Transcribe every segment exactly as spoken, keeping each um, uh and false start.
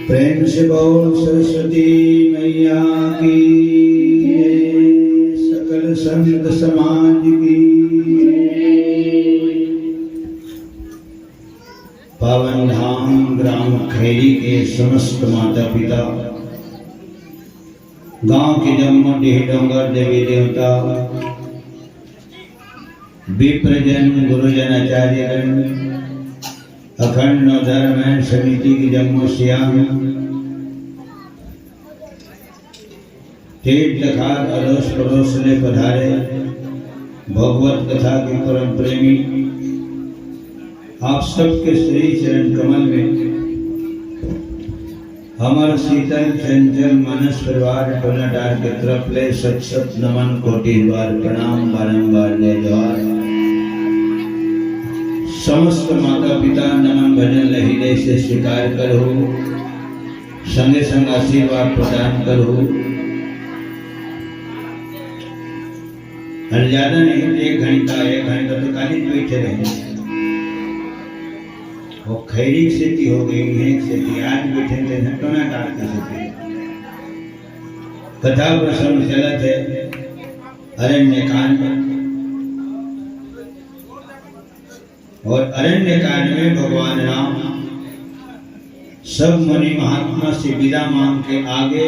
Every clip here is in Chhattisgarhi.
प्रेम से बोल सरस्वती मैया की जय, सकल संत समाज की जय। पावन धाम ग्राम खैरी के समस्त माता पिता, गांव के जम्मो डीह डोंगर देवी देवता, विप्रजन, गुरुजन, आचार्यगण, अखंड नवधर्म समिति के जम्मो सियान, तीर तखार अड़ोस पड़ोस ले पधारे भगवत कथा के परम प्रेमी, आप सबके श्री चरण कमल में हमर शीतल चंचल मानस परिवार टोला डार के तरफ ले सत सत नमन, कोटि बार प्रणाम, बारंबार जय जोहार। समस्त माता पिता नमन भजन ल हृदय से स्वीकार करहु, संगे संग आशीर्वाद प्रदान करहु। अउ ज्यादा नहीं, एक घंटा, एक घंटा तो काली बैठे रहे। वो खैरी के सेती हो गई, इहें के सेती, आज बैठे थे टोना डार के सेती। कथा प्रसंग चलत हे, अरण्य कांड। अउ अरण्य कांड में भगवान राम सब मुनि महात्मा से विदा मांग के आगे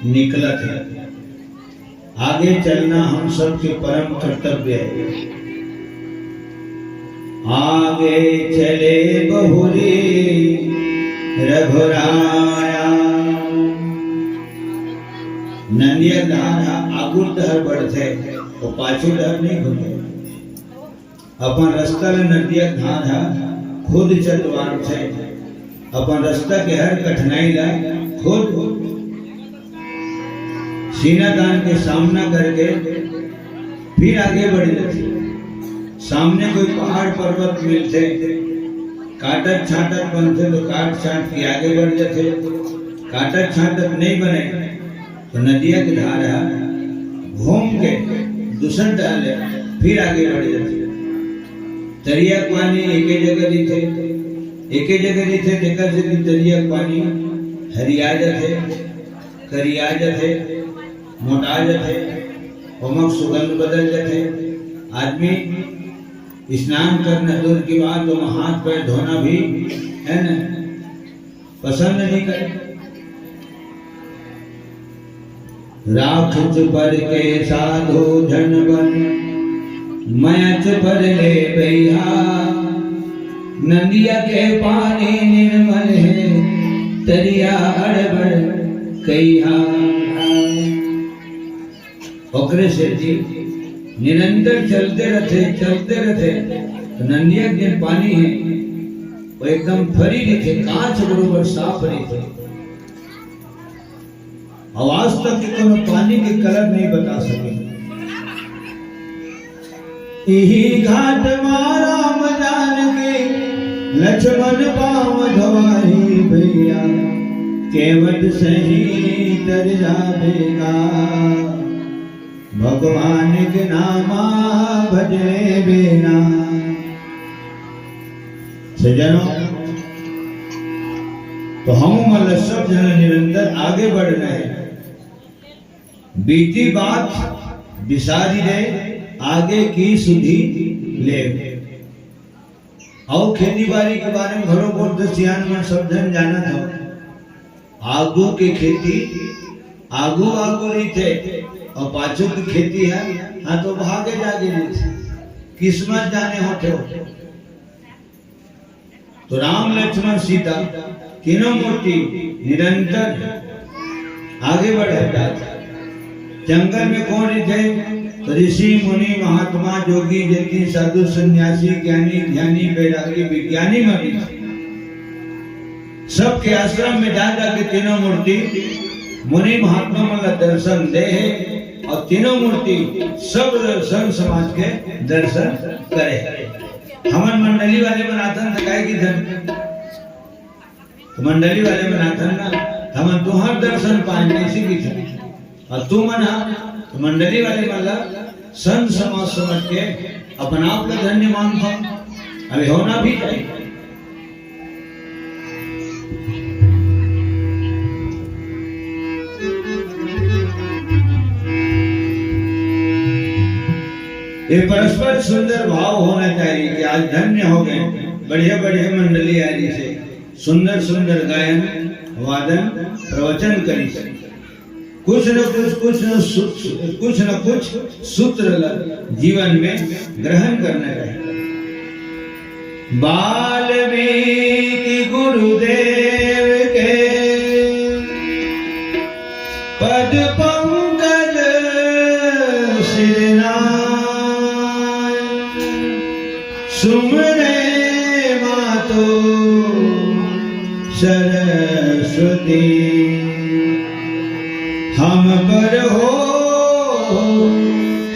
निकलत हे। आगे चलना हम सबके परम कर्तव्य हे। आगे चले बहुरी रघुराया। नंदिया डाहर ह आगू डहर बढ़थे, वो पाछू डहर नहीं घूमे। अपन रस्ता ल नंदिया डाहर ह खुद चलवाथे। अपन रस्ता के हर कठिनाई ल खुद सीना तान के सामना करके फिर आगे बढ़ जाथे। सामने कोई पहाड़ पर्वत मिलथे, काटत छाटत बनथे तो काट छाट के आगे बढ़ जाथे। काटत छाटत नहीं बने तो नदिया के डाहर ह घूम के दूसर डाहर ले फिर आगे बढ़ जाथे। तरिया के पानी एके जगह रहिथे, एके जगह रहिथे, तेकर सेती तरिया के पानी हरिया जाथे, करिया जाथे, मोटा जाथे, ओमक सुगंध बदल जाथे। आदमी स्नान करना दूर की बात, ओमा हाथ पैर धोना भी, है ना, पसंद नहीं करे। राख चुपर के साधु झन बन, मयच पर ले बइहा। नंदिया के पानी निर्मल हे, तरिया अड़बड़ कइहा। ओकरे सेती निरंतर चलते रथे, चलते रथे। तो नंदिया के पानी हे, वो एकदम फरी रहिथे, कांच बरोबर साफ रहिथे। अउ आज तक के कोनो पानी के कलर नहीं बता सके। इही घाट मा राम जानकी लक्ष्मण पाँव धोवाही भैया, केवट सही तर जाबे का। भगवान के नामा भजले बिना। सज्जनों, तो हम मन ल सब झन निरंतर आगे बढ़ना हे। बीती बात बिसारी दे, आगे की सुधि ले। अउ खेती बाड़ी के बारे में घलो बोलथे, सियान मन सब झन जानत हव। आगू के खेती आगू आगू रहिथे, अउ पाछू के खेती ह, हाँ, तो भागे जागे रहिथे, किस्मत जाने होथे। तो राम लक्ष्मण सीता तीनों मूर्ति निरंतर आगे बढ़त जात। जंगल में कौन रहिथे? तो ऋषि मुनि महात्मा जोगी जति साधु सन्यासी ज्ञानी ध्यानी बैरागी विज्ञानी मन रहिथे। सबके आश्रम में जा जाके तीनों मूर्ति मुनि महात्मा मन ला दर्शन दे हे अउ तीनों मूर्ति सब संत समाज के दर्शन करे हे। हमन मंडली वाले मन आथन त काय किथन? तो मंडली वाले मन आथन ना, हमन तुंहर दर्शन पाएन, अइसे किथन। अउ तुमन ह, तो मंडली वाले मन ला संत समाज समझ के अपन आप ला धन्य मानथव। अभी होना भी चाहिए। ये परस्पर सुंदर भाव होना चाहिए कि आज धन्य हो गए, बढ़िया बढ़िया मंडली आ रही से सुंदर सुंदर गायन, वादन, प्रवचन करी से। कुछ न कुछ, कुछ न सु-, कुछ न कुछ सूत्र ल जीवन में ग्रहण करना चाहिए। वाल्मीकि गुरुदेव के पद पंकज सिरनाय। सुमिरे मातु सरस्वती, हम पर हो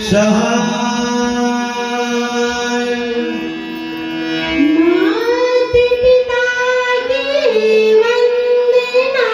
सहाय। मात पिता की वंदना,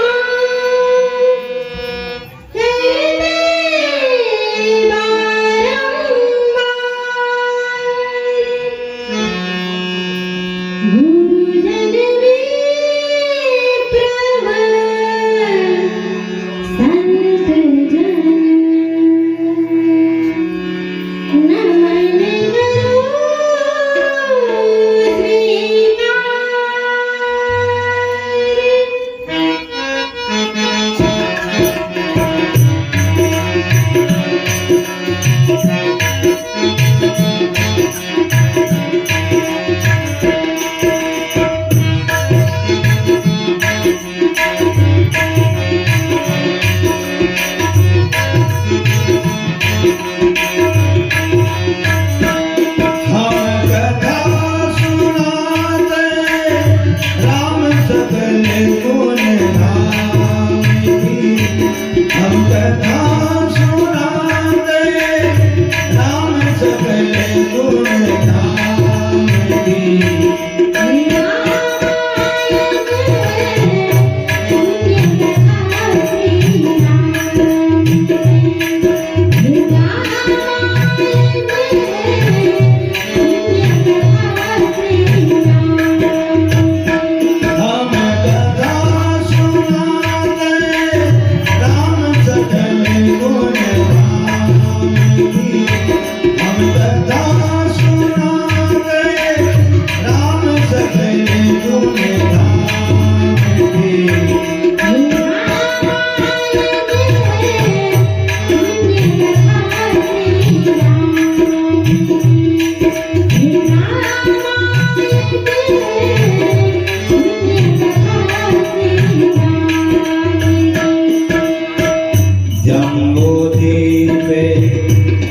जम्बूद्वीपे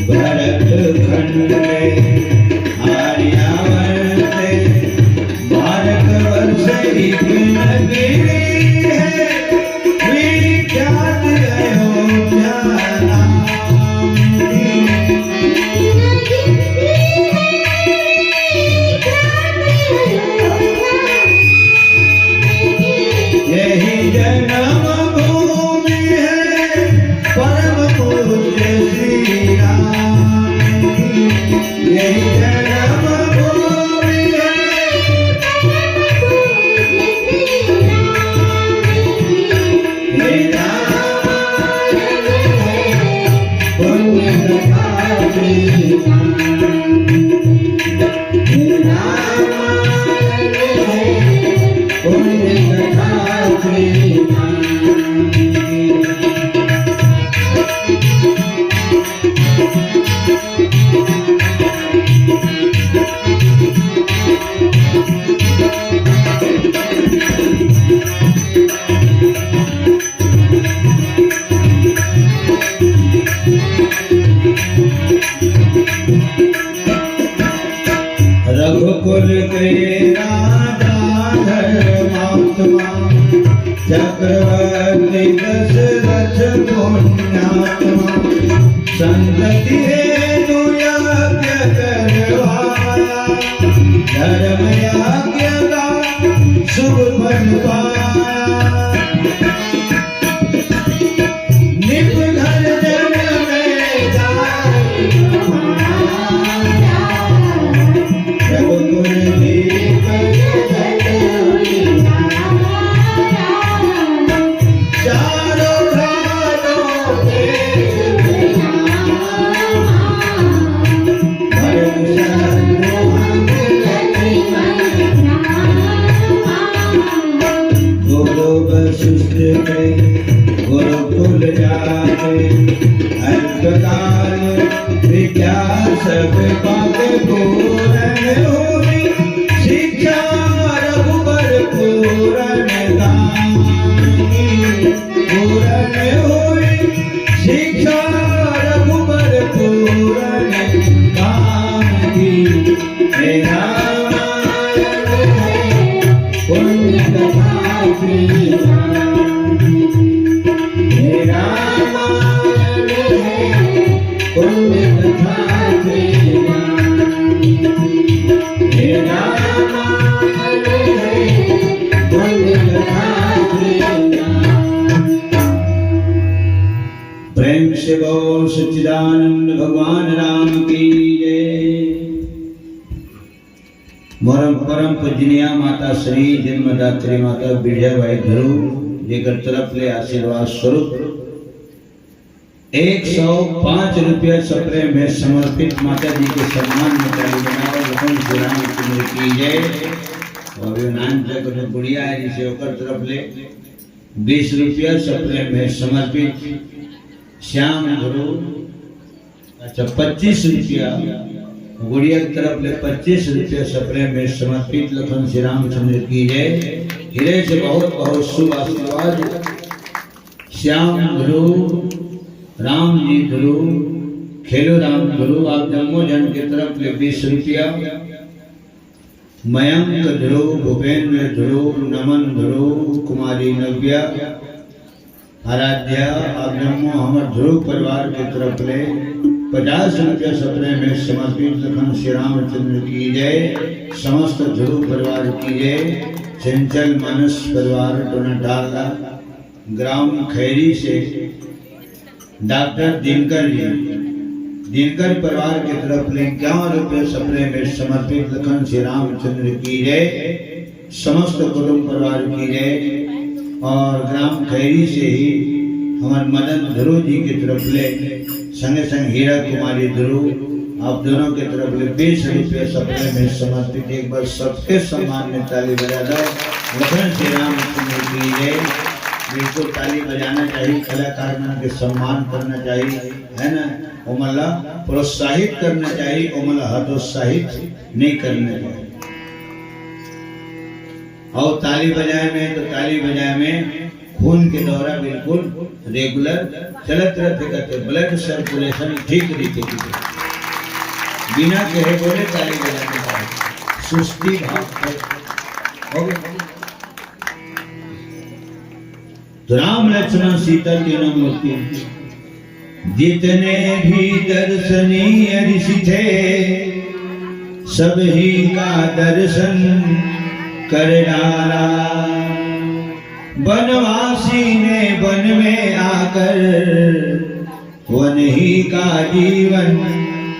भरत खंडे आर्यावर्ते भारतवर्षे एक नगरी है विख्यात अयोध्या नाम की। यही जन्म भूमि है परम पूज्य श्री राम की। यही जन्म भूमि है परम पूज्य श्री राम की। हे रामायण है पुण्य कथा श्री राम की। रघुकुल के राजा धर्मात्मा, चक्रवर्ती दशरथ पुण्यात्मा। संतति हेतु यज्ञ करवाया, धर्म यज्ञ का शुभ फल पाया। सुस्त थे गुरुकुल जाते, अल्पकाल विद्या सब पाके पूरन होई, शिक्षा रघुबर पूरन गाई। पूरन होई शिक्षा रघुबर पूरन गाई। हे रामायण है पुण्य कथा श्री राम। हे रामायण है पुण्य कथा श्री राम। हे रामायण है पुण्य कथा श्री राम। प्रेम से बोल सच्चिदानंद भगवान राम की जय। मोर परम पूजनीय माता श्री जन्मदात्री माता बिरजा बाई ध्रुव, जेकर तरफ ले आशीर्वाद स्वरूप एक सौ पाँच रुपया सप्रेम भेंट समर्पित। माता जी के सम्मान में ताली बजाओ, लखन श्री रामचंद्र की जय। और ये नानचक जो गुड़िया है, जिसे ओकर तरफ ले बीस रुपया सप्रेम भेंट समर्पित। श्याम ध्रुव, अच्छा, पच्चीस रुपया, गुड़िया की तरफ ले पच्चीस रुपया सप्रेम भेंट समर्पित। लखन श्री रामचंद्र की जय। हृदय से बहुत बहुत शुभ आशीर्वाद। श्याम ध्रुव, राम जी ध्रुव, खेलू राम ध्रुव, आप जम्मो झन के तरफ ले बीस रुपया। मयंक ध्रुव, भूपेंद्र ध्रुव, नमन ध्रुव, कुमारी नव्या, आराध्या, आप जम्मो हमर ध्रुव परिवार के तरफ ले पचास रुपया सप्रेम भेंट समर्पित। लखन श्री रामचंद्र की जय, समस्त ध्रुव परिवार की जय, चंचल मानस परिवार डोनाटाला, ग्राम खैरी से डॉक्टर दिनकर जी, दिनकर परिवार के तरफ ले इक्यावन रुपये सप्रेम भेंट समर्पित। लखन श्री रामचंद्र की जय, समस्त कुटुंब परिवार की जय। और ग्राम खैरी से ही हमर मदन ध्रुव जी के तरफ ले संगे संग हीरा कुमारी ध्रुव, आप दोनों के तरफ ले बीस रुपये सप्रेम भेंट समर्पित। एक बार सबके सम्मान में ताली बजा दो। लखन श्री रामचंद्र की जय। बिल्कुल ताली बजाना चाहिए, कलाकार मन के सम्मान करना चाहिए, है ना? ओमन ला प्रोत्साहित करना चाहिए, ओमन ला हतोत्साहित नहीं करना चाहिए। और ताली बजाए में तो ताली बजाए में खून के दौरा बिल्कुल रेगुलर चलत रहथे, कहथे ब्लड सर्कुलेशन ठीक रहिथे। बिना कहे बोले ताली बजाना चाहिए, सुस्ती भाव हो गया। तो राम लक्ष्मण सीता तीनों मूर्ति, जितने भी दर्शनीय ऋषि थे, सभी का दर्शन कर डाला। वनवासी ने वन में आकर वन ही का जीवन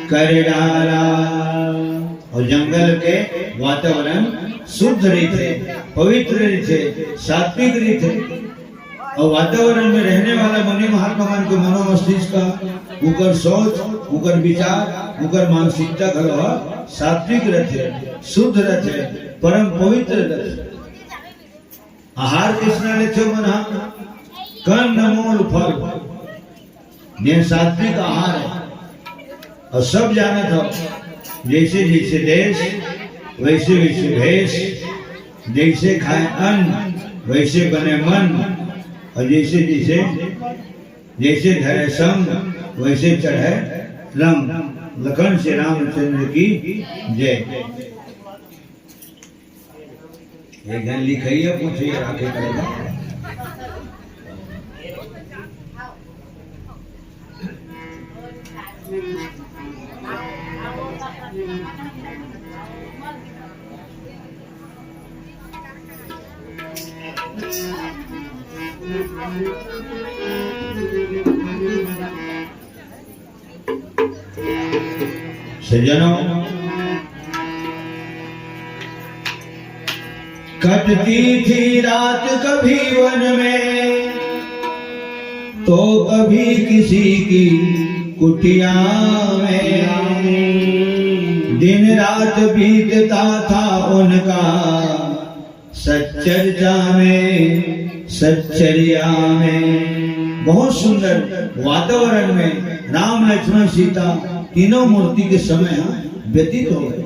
कर डाला। और जंगल के वातावरण शुद्ध रहिथे, पवित्र रहिथे, सात्विक रहिथे। और वातावरण में रहने वाला मुनि महात्मा मन के मनोमस्तिष्क का, उकर सोच, उकर विचार, उकर मानसिकता घलो ह सात्विक रहिथे, शुद्ध रहिथे, परम पवित्र रहिथे। आहार किसना लेथे मन ह? कंद मूल फल, ये सात्विक आहार है। और सब जानत हो, जैसे जैसे देश, वैसे वैसे भेष, जैसे खाए अन्न, वैसे बने मन, और जैसे जैसे, जैसे धरे संग, वैसे चढ़े रंग। लखन श्री रामचंद्र की जय। एक झन लिखइया पूछइया राखे करेगा। सज्जनों, कटती थी रात कभी वन में, तो कभी किसी की कुटिया में। दिन रात बीतता था उनका सच्चर्चा में, सच्चरिया में बहुत सुंदर वातावरण में राम, लक्ष्मण, सीता तीनों मूर्ति के समय ह व्यतीत हो गए।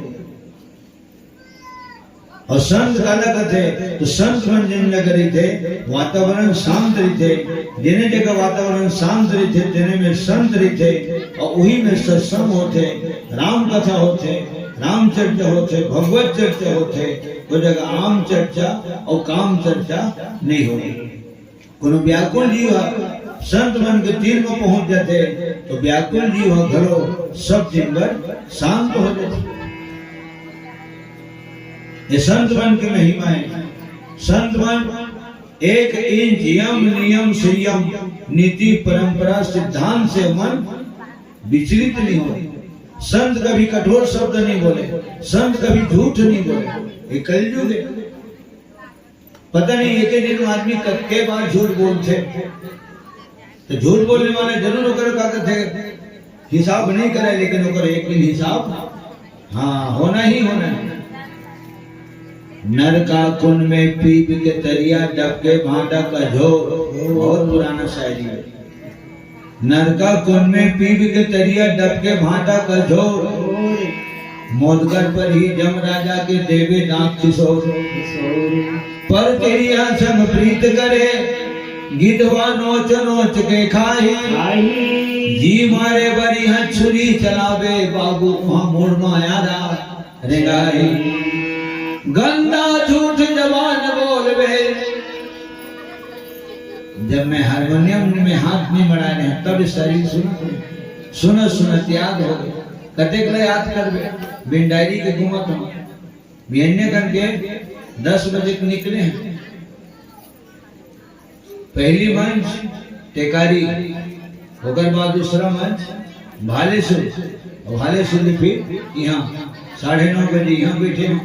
अउ संत काला कथे, तो संत मन जेन जगह रहिथे, वातावरण शांत रहिथे। जेने जगह वातावरण शांत रहिथे, तेने में संत रहिथे, अउ उही में सत्संग होथे, राम कथा होथे, राम चर्चा होथे, भगवत चर्चा होथे। वो जगह आम चर्चा अउ काम चर्चा नहीं होय। कोनो व्याकुल जीव ह संत मन के तीर म पहुंच जाथे, तो व्याकुल जीव ह घलो सब दिन बर शांत हो जाथे। ये संत मन के महिमा हे। संत मन एक इंच यम नियम संयम नीति परंपरा सिद्धांत से मन विचलित नहीं हो। संत कभी कठोर शब्द नहीं बोले, संत कभी झूठ नहीं बोले। ये कलयुग है। पता नहीं एक एक दिन आदमी कतके बार झूठ बोलथे। तो झूठ बोलने वाले जरूर ओकर का कथे, हिसाब नहीं करे, लेकिन ओकर एक दिन हिसाब, हाँ, होना ही होना है। नरका कुंड में पीप के तरिया, डबके भांटा का झोर। बहुत पुराना शायरी है। नरका कुंड में पीप के तरिया, डबके भांटा का झोर। मोदगर पर ही जम राजा के देवे दांत किशोर। पर तेरी संग प्रीत करे, गिधवा नोच नोच के खाही। खाही। जी मारे बरी हंस छुरी चलावे, बाबू वहां मुड़ माया रा रेंगाही। गंदा झूठ जबान बोलवे। जब मैं हारमोनियम में हाथ नहीं बढ़ा रहे, तब शरीर सुनत नहीं। सुनत सुनत याद हो गए। कतेक ले याद करबे, बिन डायरी के घूमत हूँ। बिहनिया करके दस बजे के निकले हैं। पहली मंच टेकारी, ओकर बाद दूसरा मंच भालेसर, और भालेसर से फिर यहाँ साढ़े नौ बजे यहाँ बैठे हैं,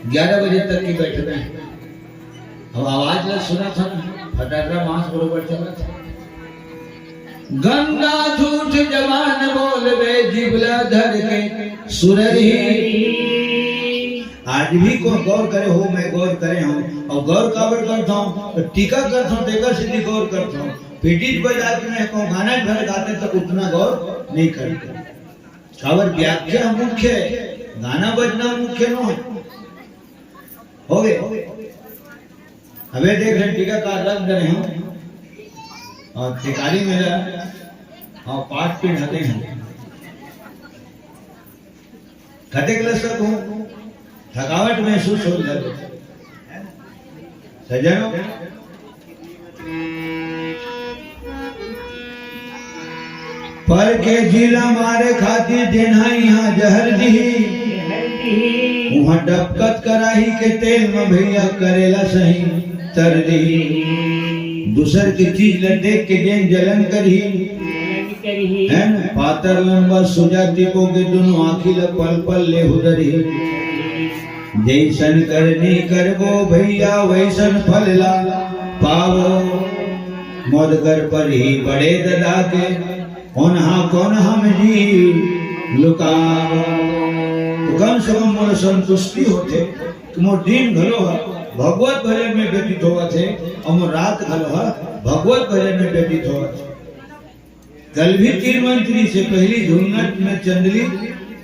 ग्यारह बजे तक की बैठक है। अब आवाज ला सुना था ना, फटाफट मांस बरोबर चला था। गंदा झूठ जबान बोलबे, जीभ ला धर के सुरही। आज भी कोई गौर करे हो, मैं गौर करे हूँ, और गौर काबर करता हूँ, तो टीका करता हूँ, तेकर से भी गौर करता हूँ। पेटीज बजा के मैं कहूँ गाना भर गाते तो उतना गौर नहीं करते। काबर व्याख्या मुख्य है, गाना बजना मुख्य नो है। हो गए। अबे देख रहे टीका का रख दे रहे हूँ और टिकारी मेरा और पाठ पे ढके हैं। कतेक लसक हूँ, थकावट महसूस हो जाए। सज्जनों, पर के जिला मारे खातिर देना यहाँ जहर दिही। वहाँ डबकत कराही के तेल में भैया करेला सही तर दिही। दूसर के चीज ल देख के जेन जलन करही, है न? पातर लंबा सुजा तिपो के दोनों आँखी ल पल पल ले हुदरही। जैसन करनी करबो भैया, वैसन फल ला पावो। मोदगर पर ही बड़े ददा के, ओनहा कौन हम जी लुकावो। तो कम से कम मोर संतुष्टि होथे कि मोर दिन घलो ह भगवत भजन में व्यतीत होवत हे और मोर रात घलो ह भगवत भजन में व्यतीत होवत हे। कल भी तीन मंच रहिसे, पहली झुन्नट में चंदली,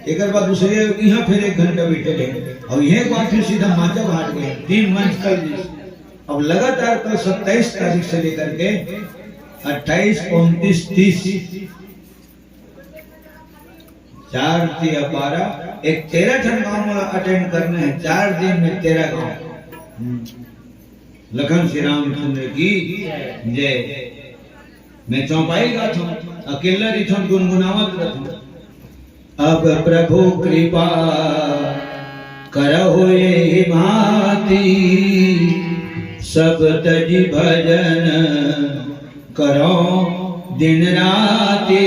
एकर बाद दूसरे यहाँ फिर एक घंटा बैठे रहे और यह एक बार फिर सीधा माचा भाट गए, तीन मंच कल रहिसे। अब लगातार कल सत्ताईस तारीख से लेकर के अट्ठाईस, उनतीस, तीस, चार तिया बारह, एक तेरह ठन गांव मोला अटेंड करना है, चार दिन में तेरह गांव। लखन श्री रामचंद्र की जय। मैं चौपाई गाथों, अकेला रहिथों, गुनगुनावत रहिथों। अब प्रभु कृपा करहु एहि भांति, सब तजि भजन करौं दिन राति।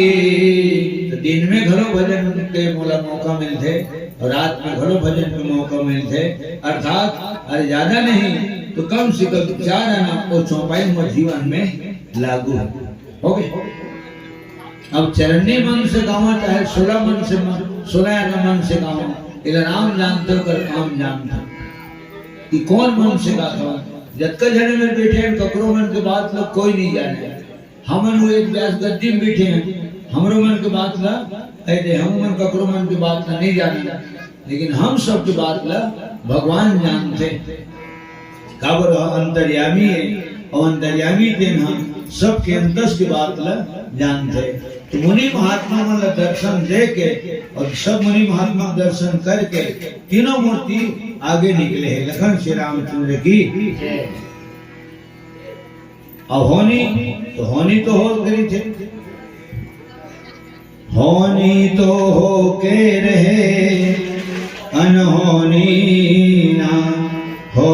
तो दिन में घलो भजन के मोला मौका मिलथे और रात में घलो भजन के मौका मिलथे। अर्थात अरे ज्यादा नहीं तो कम से कम चार आना वो चौपाई मोर जीवन में लागू हो। हो गए। अब चरन्नी मन से गावा, चाहे सोलह मन से मन, सोलह आना मन से गावा, एला राम जानथे, ओकर काम जानथे कि कौन मन से गाथों। जतका झने मन बैठे हन, ककरो मन के बात ल कोई नहीं जाने। हमन वो एक व्यास गद्दी में बैठे हन, हमरो मन के बात ल कह दे, हम मन ककरो मन के बात ल नहीं जाने, लेकिन हम सबके बात ल भगवान जानथे। काबर ह अंतर्यामी हे, अउ अंतर्यामी तेन ह सबके अंतस के बात ल जानथे। तो मुनि महात्मा मन ल दर्शन दे के अउ सब मुनि महात्मा के दर्शन करके तीनों मूर्ति आगे निकले हे। लखन श्री रामचंद्र की। अउ होनी तो, होनी तो होत करी थे। होनी तो होके रहे, अनहोनी ना हो।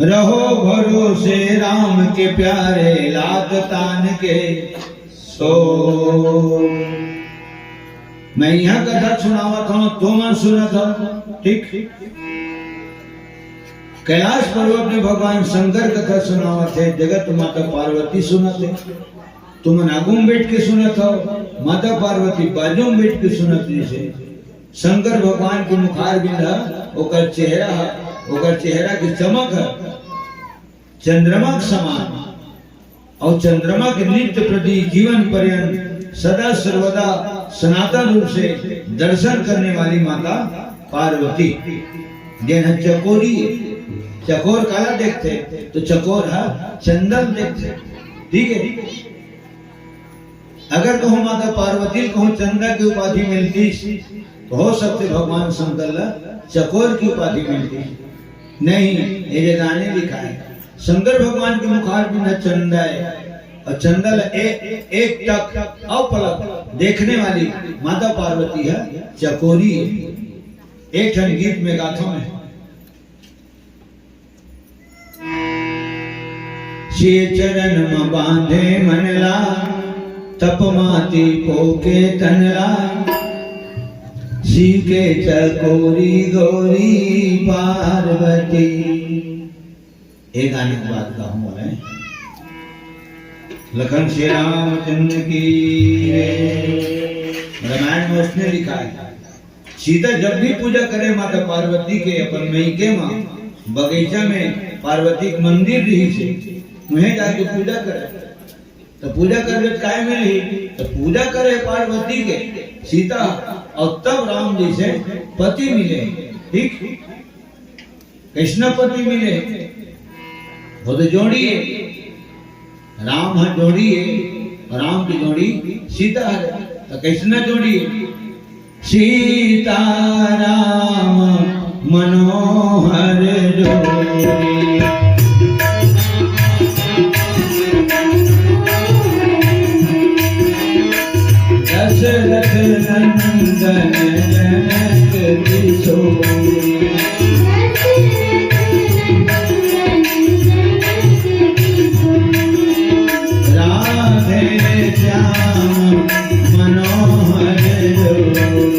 रहो भरोसे राम के प्यारे, लात तान के सो। मैं इहाँ कथा सुनावत हूँ, तुमन सुनत हो, ठीक? कैलाश पर्वत में भगवान शंकर कथा सुनावत हे, जगत माता पार्वती सुनत हे। तुमन आगू में बैठ के सुनत हो, माता पार्वती बाजू में बैठ के सुनत हे। शंकर भगवान के मुखारबिंद ह, ओकर चेहरा ह, ओकर चेहरा के चमक ह चंद्रमा के समान। अउ चंद्रमा के नित्य प्रति जीवन पर्यंत सदा सर्वदा सनातन रूप से दर्शन करने वाली माता पार्वती, जेन ह चकोरी हे, चकोर काला देखथे, तो चकोर ह चंदा ल देखथे, ठीक हे। अगर कहूँ माता पार्वती ल कहूँ चंदा के उपाधि मिलतीस, तो हो सकथे भगवान शंकर ल चकोर के उपाधि मिलतीस। नहीं, ये जगह नहीं लिखा हे। शंकर भगवान के मुखारबिंद चंदा हे, अउ चंदा ल ए-, एक टक अपलक देखने वाली माता पार्वती ह चकोरी हे। एक ठन गीत में गाथों मैं। श्री चरण म बांधे मन ला, तप माती पोके तन ला। सीखे चकोरी गौरी पार्वती। एक आने के बाद कहूँ बोले, लखन श्री रामचंद्र की जय। रामायण में उसने लिखा है, सीता जब भी पूजा करे माता पार्वती के, अपन मइके म बगीचा में पार्वती के मंदिर रहिस हे, उहें जाके पूजा करे। तो पूजा करबे त काय मिलही? तो पूजा करे पार्वती के सीता, अउ तब राम जी से पति मिले। ठीक, कइसना पति मिले? वो तो जोड़ी हे, राम ह जोड़ी हे, राम की जोड़ी सीता हे। तो कइसना जोड़ी हे? सीता राम मनोहर जोड़ी। दशरथ नंदन जनक किशोरी। राधे श्याम मनोहर जोड़ी।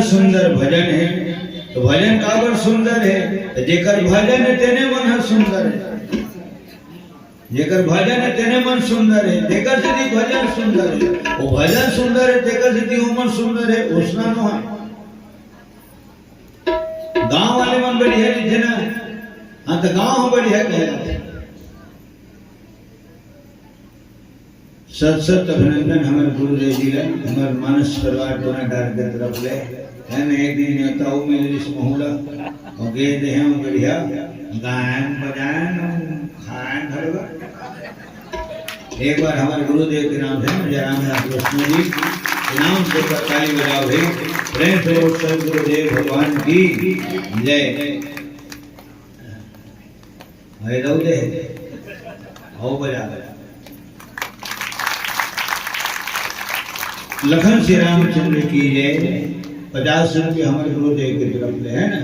सुंदर भजन हे। तो भजन काबर सुंदर हे? तो जेकर भजन हे, तेने मन ह सुंदर हे। जेकर भजन हे, तेने मन सुंदर हे। जेकर सेती भजन सुंदर हे, वो भजन सुंदर हे, तेकर सेती वो मन सुंदर हे, उसना नो हे। गांव वाले मन बढ़िया रहिथे ना, हाँ, तो गांव ह बढ़िया कहलाथे। सत सत अभिनंदन हमर गुरुदेव जी ला, हमर मानस परिवार टोना डार के तरफ ले। है ना, एक दिन नेता वो मिल इस महुला, और गए दे हम बढ़िया गायन बजायन, खायन घरवा। एक बार हमारे गुरुदेव के नाम से, जय रामनाथ गोस्वामी जी के नाम से एक बार ताली बजाओ भाई, प्रेम से बोल सदगुरुदेव भगवान की जय। अरे दऊ दे, आओ बजा दे। लखन श्री रामचंद्र की जय। पचास रुपये हमारे गुरुदेव की तरफ से, है ना?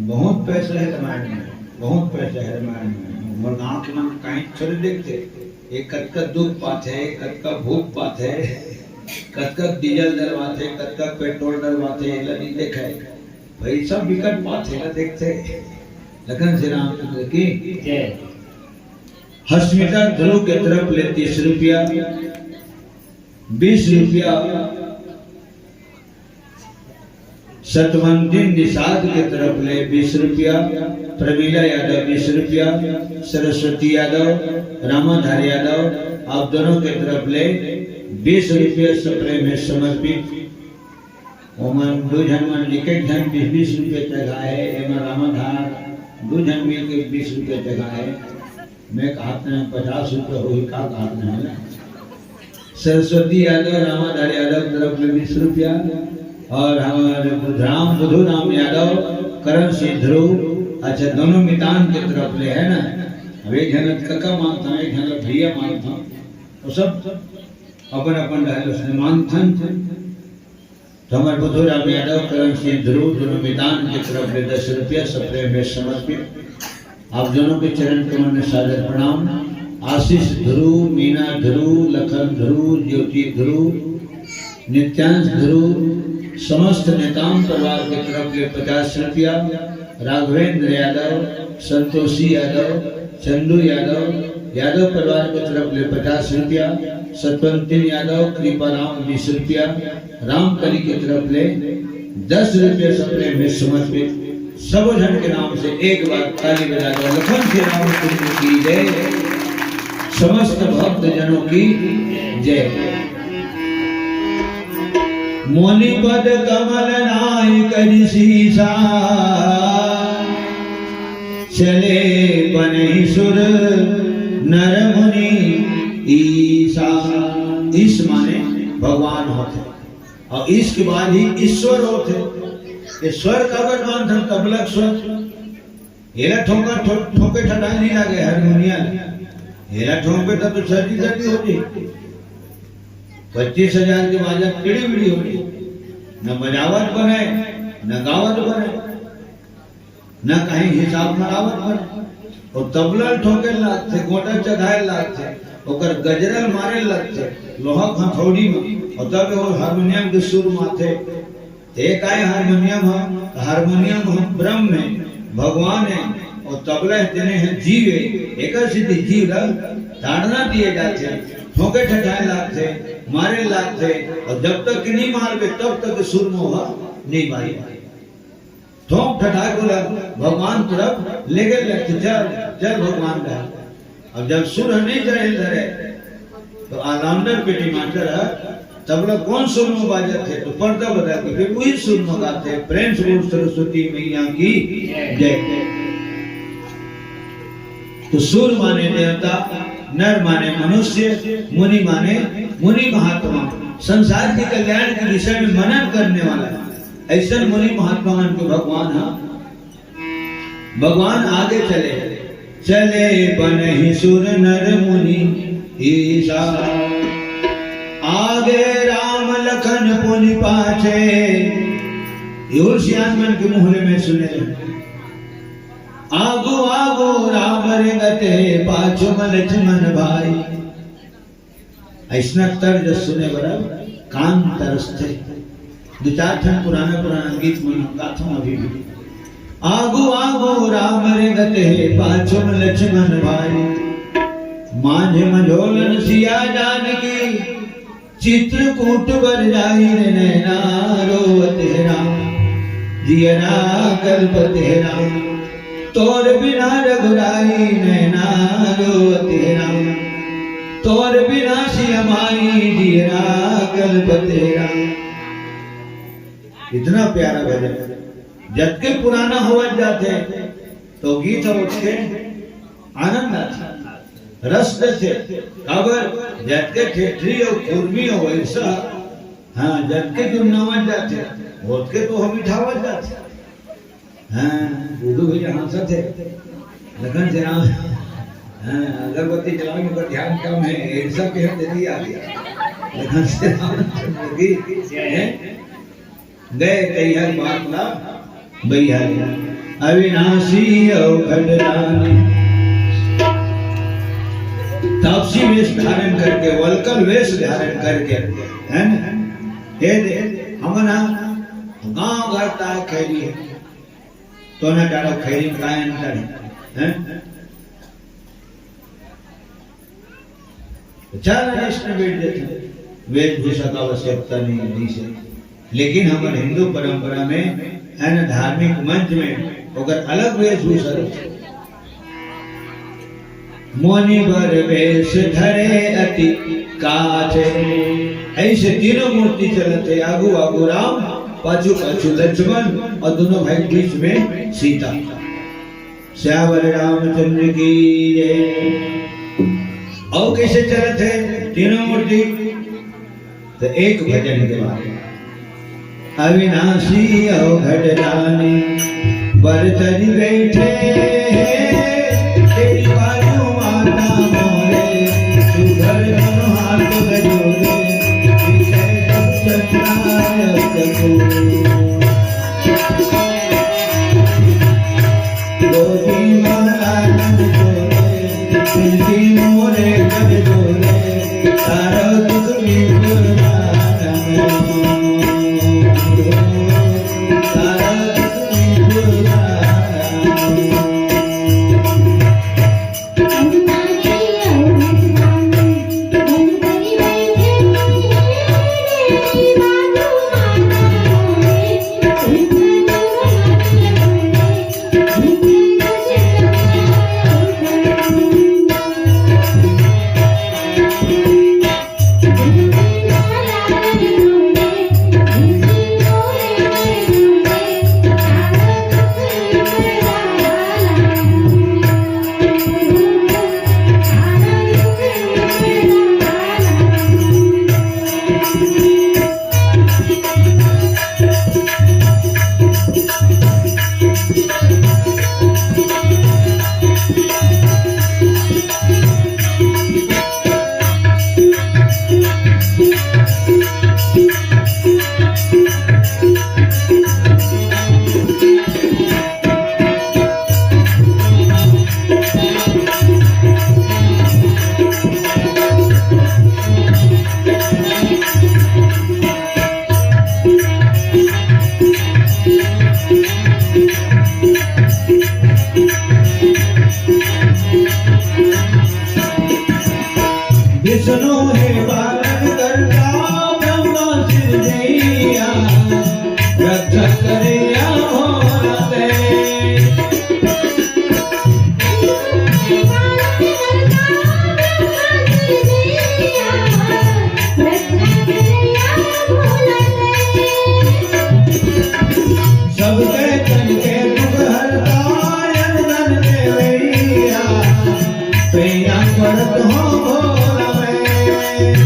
बहुत पैसा है रामायण में, बहुत पैसा है रामायण में। हमर गांव के मन कहीं थोड़े देखते, ये कतका दुख पाथे, कतका भूख पाथे, कतका डीजल डरवाथे, कतका पेट्रोल डरवाथे, एला नहीं देखे। पैसा बिकट पाथे, एला देखते। लखन श्री रामचंद्र की जय। हस्मिता ध्रुव के तरफ ले तीस रुपया, बीस रुपया सतवंती निषाद के तरफ ले बीस रुपया, प्रमिला यादव बीस रुपया, सरस्वती यादव, रामाधार यादव, आप दोनों के तरफ ले बीस रुपया सप्रेम हे समर्पित। ओमन दू झन मन एक एक झन बीस बीस रुपया चघाए, एमा रामाधार दू झन मिल के बीस रुपया चघाए। मैं कहत रहें पचास रुपया होही, का कहत रहें ना? सरस्वती यादव, रामाधार यादव तरफ ले बीस रुपया और हमारे बुधराम, बुधुराम यादव, करण सिंह ध्रुव, अच्छा, दोनों मितान के तरफ ले, है ना? अब एक झन कका मानथन, एक झन भैया मानथन, वो सब अपन अपन रहल उसने मानथन। तो हमर बुधुराम यादव, करण सिंह ध्रुव, दोनों मितान के तरफ ले दस रुपया सप्रेम हे समर्पित। आप दोनों के चरण कमल में सादर प्रणाम। आशीष ध्रुव, मीना ध्रुव, लखन ध्रुव, ज्योति ध्रुव, नित्यांश ध्रुव, समस्त नेताम परिवार के तरफ ले पचास रुपया, राघवेंद्र यादव, संतोषी यादव, चंदू यादव, यादव परिवार के तरफ ले पचास रुपया, सतवंतिन यादव, कृपाराम बीस रुपया, रामकली के तरफ ले दस रुपया सप्रेम हे समर्पित। सबो झन के नाम से एक बार ताली बजा दो। लखन श्री रामचंद्र की जय, समस्त भक्त जनों की जय। मुनि पद कमल नाय करि सीसा, चले बनहि सुर नर मुनि ईसा। ईस माने भगवान होथे, और ईस के बाद ही ईश्वर होथे। ये स्वर काबर मानथन? तबला के स्वर। एला ठोंका, ठो-, ठोके ठठाए नहीं लागे हारमोनिया ले। एला ठोंके तब तो सर्दी सर्दी हो जाए। पच्चीस हजार के बाजा टिड़ी बिड़ी हो जाए। न बजावत बने, न गावत बने, न कहीं हिसाब मनावत बने। और तबला ठोके लागथे, गोटा चढ़ाए लागथे, ओकर गजरल मारे लागथे, लोहा के हथौड़ी में, और तब वो हारमोनियम के सुर माथे। ते काय हारमोनियम ह? हारमोनियम ह ब्रह्म हे, भगवान हे, और तबला हे तेने हे जीव हे। एकर सेती जीव ल ताड़ना दिए जाथे, ठोके ठठाए लागथे, मारे लागथे, और जब तक कि नहीं मारबे तब तक सुर मोह नहीं मारे। ठोक ठठाए बोला भगवान तरफ लेगे लगथे, चल चल भगवान रहे। अब जब सुर नहीं चढ़े धरे, तो ऑलराउंडर पेटी मास्टर है, तबला कौन सुर में बाजत है, तो पर्दा बदल के फिर वही सुर में गाते हैं। प्रेम से बोल सरस्वती मैया की जय। तो सुर माने देवता, नर माने मनुष्य, मुनि माने मुनि महात्मा, संसार के कल्याण के विषय में मनन करने वाला है। ऐसा मुनि महात्मा मन के भगवान है। भगवान आगे चले, चले बनहि सुर नर मुनि ईसा। आगे राम लखन पुनि पाछे। ये और सियान मन के मुहरे में सुने रहे। आगो आगो राम रेंगत हे, पाछो म लक्ष्मण भाई। अइसना तर्ज सुने बर कान तरसथे। दू चार ठन पुराना पुराना गीत मन गाथों अभी भी। आगू आगू राम रेंगत हे, पाछू में लक्ष्मण भाई। मांझे मझोलन सिया जानकी, चित्रकूट बर जाहि रे नैना रोवत हे राम, जियरा कलपत हे राम। तोर बिना रघुराई नैना रोवत हे राम, तोर बिना सिया माई जियरा कलपत हे राम। इतना प्यारा भजन, जतके पुराना होवत जाथे तो गीत ह ओतके आनंद आथे, रस देथे। काबर जतके ठेठरी अउ कुर्मी अउ वैसा, हाँ, जतके जुन्नावत जाथे, ओतके तो हम मिठावत जाथे। हाँ, गुड्डू भैया हंसत हे, लखन से राम, हाँ, अगरबत्ती जलावे में ओकर ध्यान कम हे, ऐसा के हम जल्दी आ गया। लखन से राम की, हैं? गए तैहर बात ला बइहा ले। अविनाशी अवघट दानी। तापसी वेश धारण करके, वलकल वेश धारण करके, है ना? हे दे, हमन ह गांव घर ता खैरी हे। तो ना डालो खैरी में काय अंतर हे, हैं? तो चार आदेश में बैठ जाते हैं। वेशभूषा का आवश्यकता नहीं है, नहीं से। लेकिन हमारे हिंदू परंपरा में है ना, धार्मिक मंच में ओकर अलग वेशभूषा रहिथे। मुनि बर वेश धरे अति काछे। ऐसे तीनों मूर्ति चलत हे, आगू आगू राम, पाछू पाछू लक्ष्मण और दोनों भाई के बीच में सीता। सियावर रामचंद्र की जय। अउ कैसे चलत हे तीनों मूर्ति? तो एक भजन के बाद, अविनाशी अवघट दानी, बर तरी बैठे हैं, तेरी बाजू माता मोरे, सुघर दोनों हाथ जोड़े, विषय सब चंद्राय को। गोदी माँ आनंद जोड़े, तुलसी मोरे कर जोड़े, तारा दुख निवारण। तारा दुख निवारण। विष्णु हे पालन करता, ब्रह्मा शिव जैया, रक्षा करैया भोला ते। सबके तन के दुख हरता, अंजन देवैया, पैया पड़त हो भोला मैं।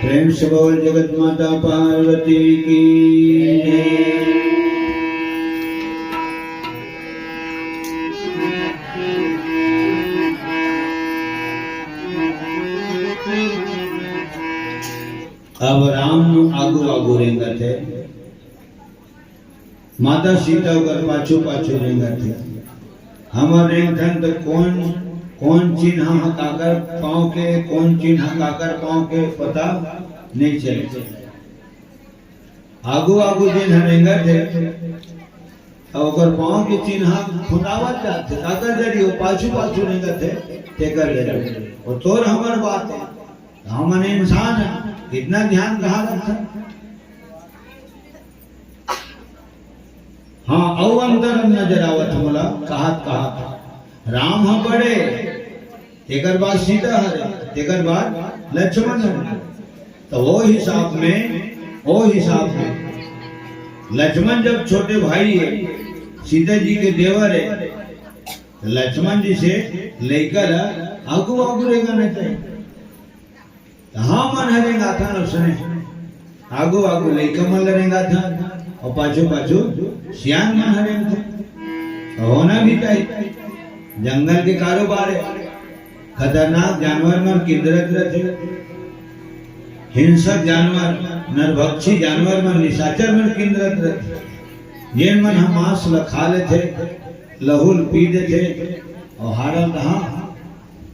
प्रेम से बोल जगत माता पार्वती की जय। अब राम आगू आगू रेंगत हे, माता सीता ओकर पाछू पाछू रेंगत हे। हमर रेंगथन त कोन, कोन चिन्हा ह काकर पाँव के, कोन चिन्हा काकर पाँव के पता नइ चले। आगू आगू जेन ह रेंगत हे, त ओकर पाँव के चिन्हा खुंदावत जात हे, काकर जरी ओ पाछू पाछू रेंगत हे, तेकर जरी। ओ तोर हमर बात हे, हमन इंसान हन, इतना ध्यान कहाँ रखथन? हाँ, अउ अंतर नजर आवत मोला, कहात कहात राम ह बड़े, तेकर बाद सीता हरे, तेकर बाद लक्ष्मण हरे। त ओ हिसाब में, ओ हिसाब में लक्ष्मण जब छोटे भाई हे, सीता जी के देवर हे, त लक्ष्मण जी से लइका ल आगू आगू रेंगाना चाहिए। त हमन ह रेंगाथन उसने, आगू आगू लइका मन ल रेंगाथन अउ पाछू पाछू सियान मन ह रेंगथन। त होना भी चाहिए। जंगल के कारोबार हे, खतरनाक जानवर मन किंदरत रथे, हिंसक जानवर, नरभक्षी जानवर मन, निशाचर मन किंदरत रथे, जेन मन ह मांस ल खा लेथे, लहू ल पी देथे अउ हाड़ल तहाँ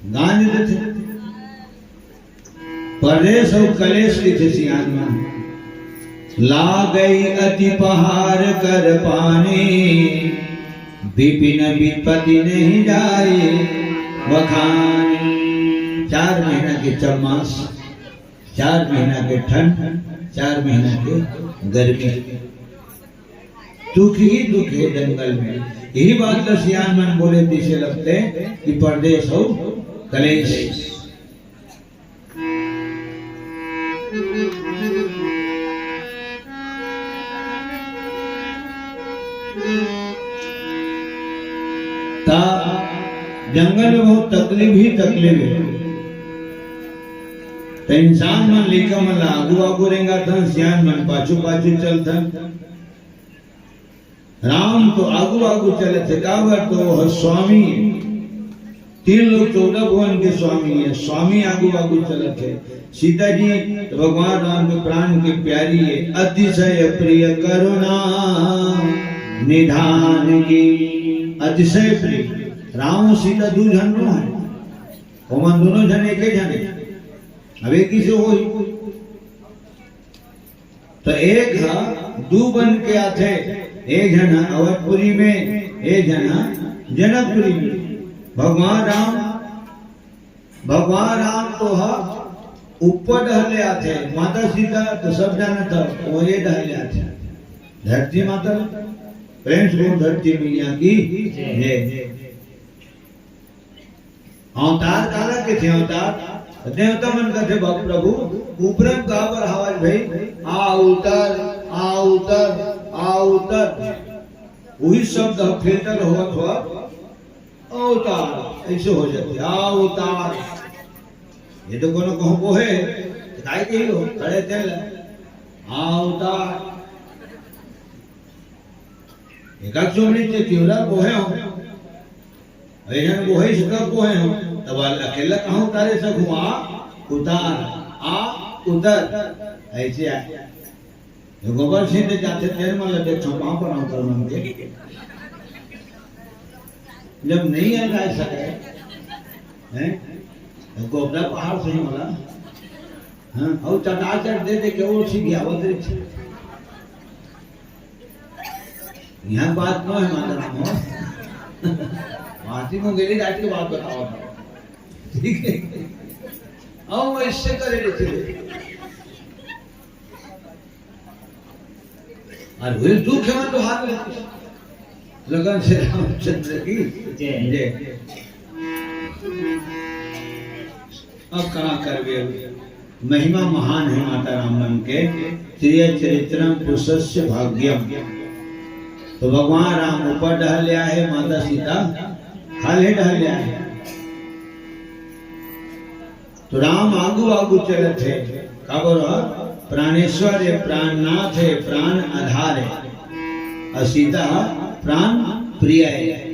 गांज देथे। परदेस अउ कलेस लिखे सियान मन। लागई अति पहार कर पानी, विपिन विपति नहीं जाए बखानी। चार महीना के चम्मास, चार महीना के ठंड, चार महीना के गर्मी, दुख ही दुख हे जंगल में। यही बात ल सियान मन बोले, जैसे लगथे कि परदेस अउ कलेस। त जंगल में बहुत तकलीफ ही तकलीफ हे। त इंसान मन लइका मन ला आगू आगू रेंगाथन, सियान मन पाछू पाछू चलथन। राम तो आगू आगू चलत हे, काबर तो ओह स्वामी हे। तीन लोक चौदह भुवन के स्वामी हे, स्वामी आगू आगू चलत हे। सीता जी तो भगवान राम के प्राण के प्यारी हे, अतिशय प्रिय करुणा निधान की, अतिशय प्रिय। राम अउ सीता दू झन नो हे, ओमन दोनों झन एके झन हे। अब एक ही से होही। त एक ह दू बन के आथे, एक झन ह अवधपुरी में, एक झन ह जनकपुरी में। भगवान राम, भगवान राम तो ह ऊपर डहर ले आथे, माता सीता तो सब जानत ह, वो ये डहर ले आथे, धरती माता। प्रेम से बोल, धरती मैया की जय। अवतार काला कथे? अवतार देवता मन कथे, "बाप प्रभु, ऊपरे म काबर हवय भाई? आ उतर, आ उतर, आ उतर।" उही शब्द ह फिल्टर होवत होवत अवतार ऐसे हो जाथे, आ उतार। ये तो कोनो कहूँ बोहे, त काय कही हो, खड़े तेल, आ उतार। एकाक चोमड़ी ते तिवरा बोहे हो। अरे जन बोहे से कब बोहे हो? तब अकेला कहाँ उतारे सकूँ? आ उतार, आ उतर। ऐसे आ। ये गोबर से ते जाते तेल मन लगे छपा पर उतर मन के। जब नहीं आ जा सके, हैं? तो गोबरा पहाड़ से ही वाला, हाँ, और चटा चट दे दे के वो सीख गया, वो तेरे यहाँ बात नो हे, माता राम हो। माटी में गेली जाके बात बताओ। ठीक है? आओ, मैं इससे करे रहते। और वही दुख हे, मैं तो हाथ में। लगन से रामचंद्र की जय। जय। अब कहाँ करबे? महिमा महान है माता रामन के। "त्रिय चरित्रम पुरुषस्य भाग्यम।" तो भगवान राम ऊपर डहर ले आए, माता सीता खाल्हे डहर ले आए। तो राम आगू आगू चलत हे, काबर ह? प्राणेश्वर हे, प्राणनाथ हे, प्राण आधार हे, अउ सीता ह प्राण प्रिय हे।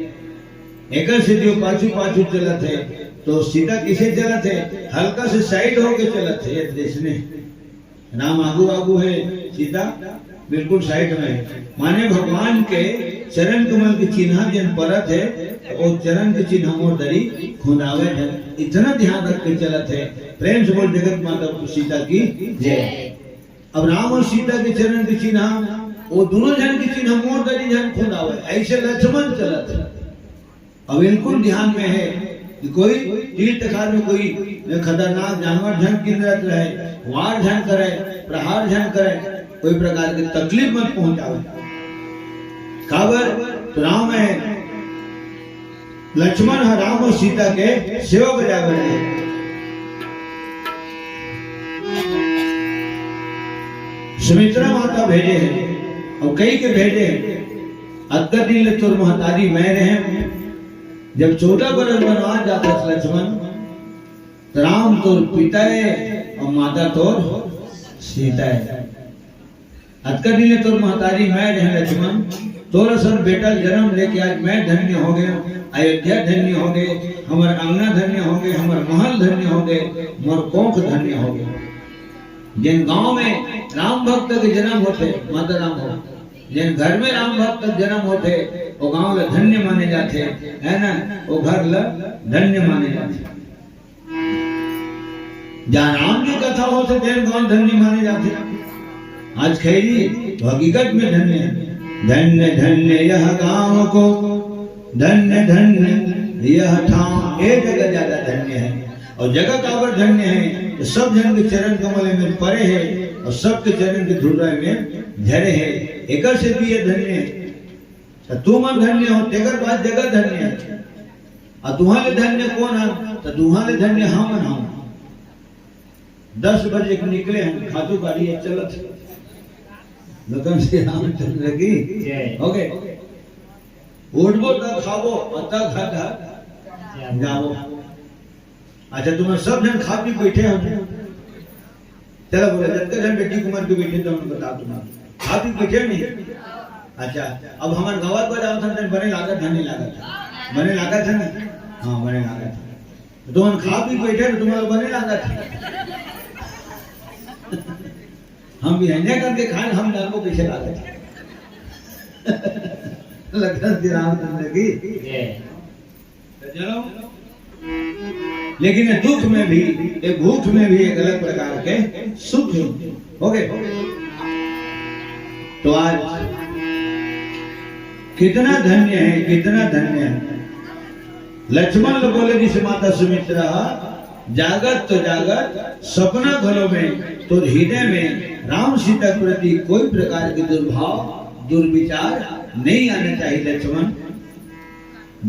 एकर से जो पाछू पाछू चलत हे, तो सीता किसे चलत हे? हल्का से साइड होके चलत हे, ये देश में। राम आगू आगू हे, सीता बिल्कुल साइड में हे। माने भगवान के चरण कमल के चिन्हा जेन परत हे, वो चरण के चिन्हा मोर दरी खुंदावे हे। इतना ध्यान रख के चलत हे। प्रेम से बोल, जगत माता सीता की जय। अब राम अउ सीता के चरण के चिन्हा, वो दोनों झन के चिन्हा मोर दरी झन खुंदावे, ऐसे लक्ष्मण चलत हे। अब बिल्कुल ध्यान में हे कि कोई तीर तखार में कोई खतरनाक जानवर झन किंदरत रहे, वार झन करे, प्रहार झन करे, कोई प्रकार के तकलीफ मत पहुंचावे। काबर? तो राम हे, लक्ष्मण ह राम अउ सीता के सेवा बजावे रहे। सुमित्रा माता भेजे हे अउ कहि के भेजे हे, "अतका दिन ले तोर महतारी मैं रहेंव।" जब चौदह बरस बनवास जात हस लक्ष्मण, त राम तोर पिता हे अउ माता तोर सीता हे। अतका दिन ले तोर महतारी मैं रहेंव लक्ष्मण, तोर असन बेटा जन्म लेके आज मैं धन्य हो गेंव, अयोध्या धन्य हो गे, हमर अंगना धन्य हो गे, हमर महल धन्य हो गे, मोर कोख धन्य हो गे। जेन गांव में राम भक्त के जन्म होथे, माता राम हो, जेन घर में राम भक्त के जन्म होथे, वो गांव ला धन्य माने जाथे, है ना? वो घर ला धन्य माने जाथे। जहाँ राम की कथा होथे, तेन गांव धन्य माने जाथे। आज खैरी तो हकीकत में धन्य हे। "धन्य धन्य यह गांव को, धन्य धन्य यह ठांव।" ए जगह ज्यादा धन्य हे। अउ जगह काबर धन्य हे? तो सब झन के चरण कमल में परे हे अउ सबके चरण के धुर्रा में झरे हे। एकर से भी ये धन्य हे। त तुमन धन्य हो, तेकर बाद जगह धन्य हे। अउ तुंहर ले धन्य कोन हे? त तुंहर ले धन्य हमन हन। दस बजे के निकले हन, खातू गाड़ी हे चलत हे। लखन श्री रामचंद्र की जय। हो गे। उठबो त खाबो, अउ त घर घर जाबो। अच्छा, तुमन सब झन खा पी के बइठे हो? चलो बोलो, जतका झन बेटी कुमार के बइठे, तो हमन बता तुमन। खा पी के बइठे नहीं? अच्छा, अब हमन गवत बजावत हन, बने लागत हे, नहीं लागत हे? बने लागत हे ना? हाँ, बने लागत हे। तो तुमन खा पी के बइठे, तो तुमन बने लागत हे। हम भी हंजा करके खान, हम जानबो कैसे लागत हे। लखन श्री रामचंद्र की जय। तो चलो, लेकिन ये दुख में भी, ये भूख में भी एक अलग प्रकार के सुख हे। हो गे? तो आज कितना धन्य हे, कितना धन्य हे। लक्ष्मण ल बोले जइसे माता सुमित्रा, जागत तो जागत, सपना घलो में, तोर हृदय में राम सीता के प्रति कोई प्रकार के दुर्भाव, दुर्विचार नहीं आना चाहिए लक्ष्मण।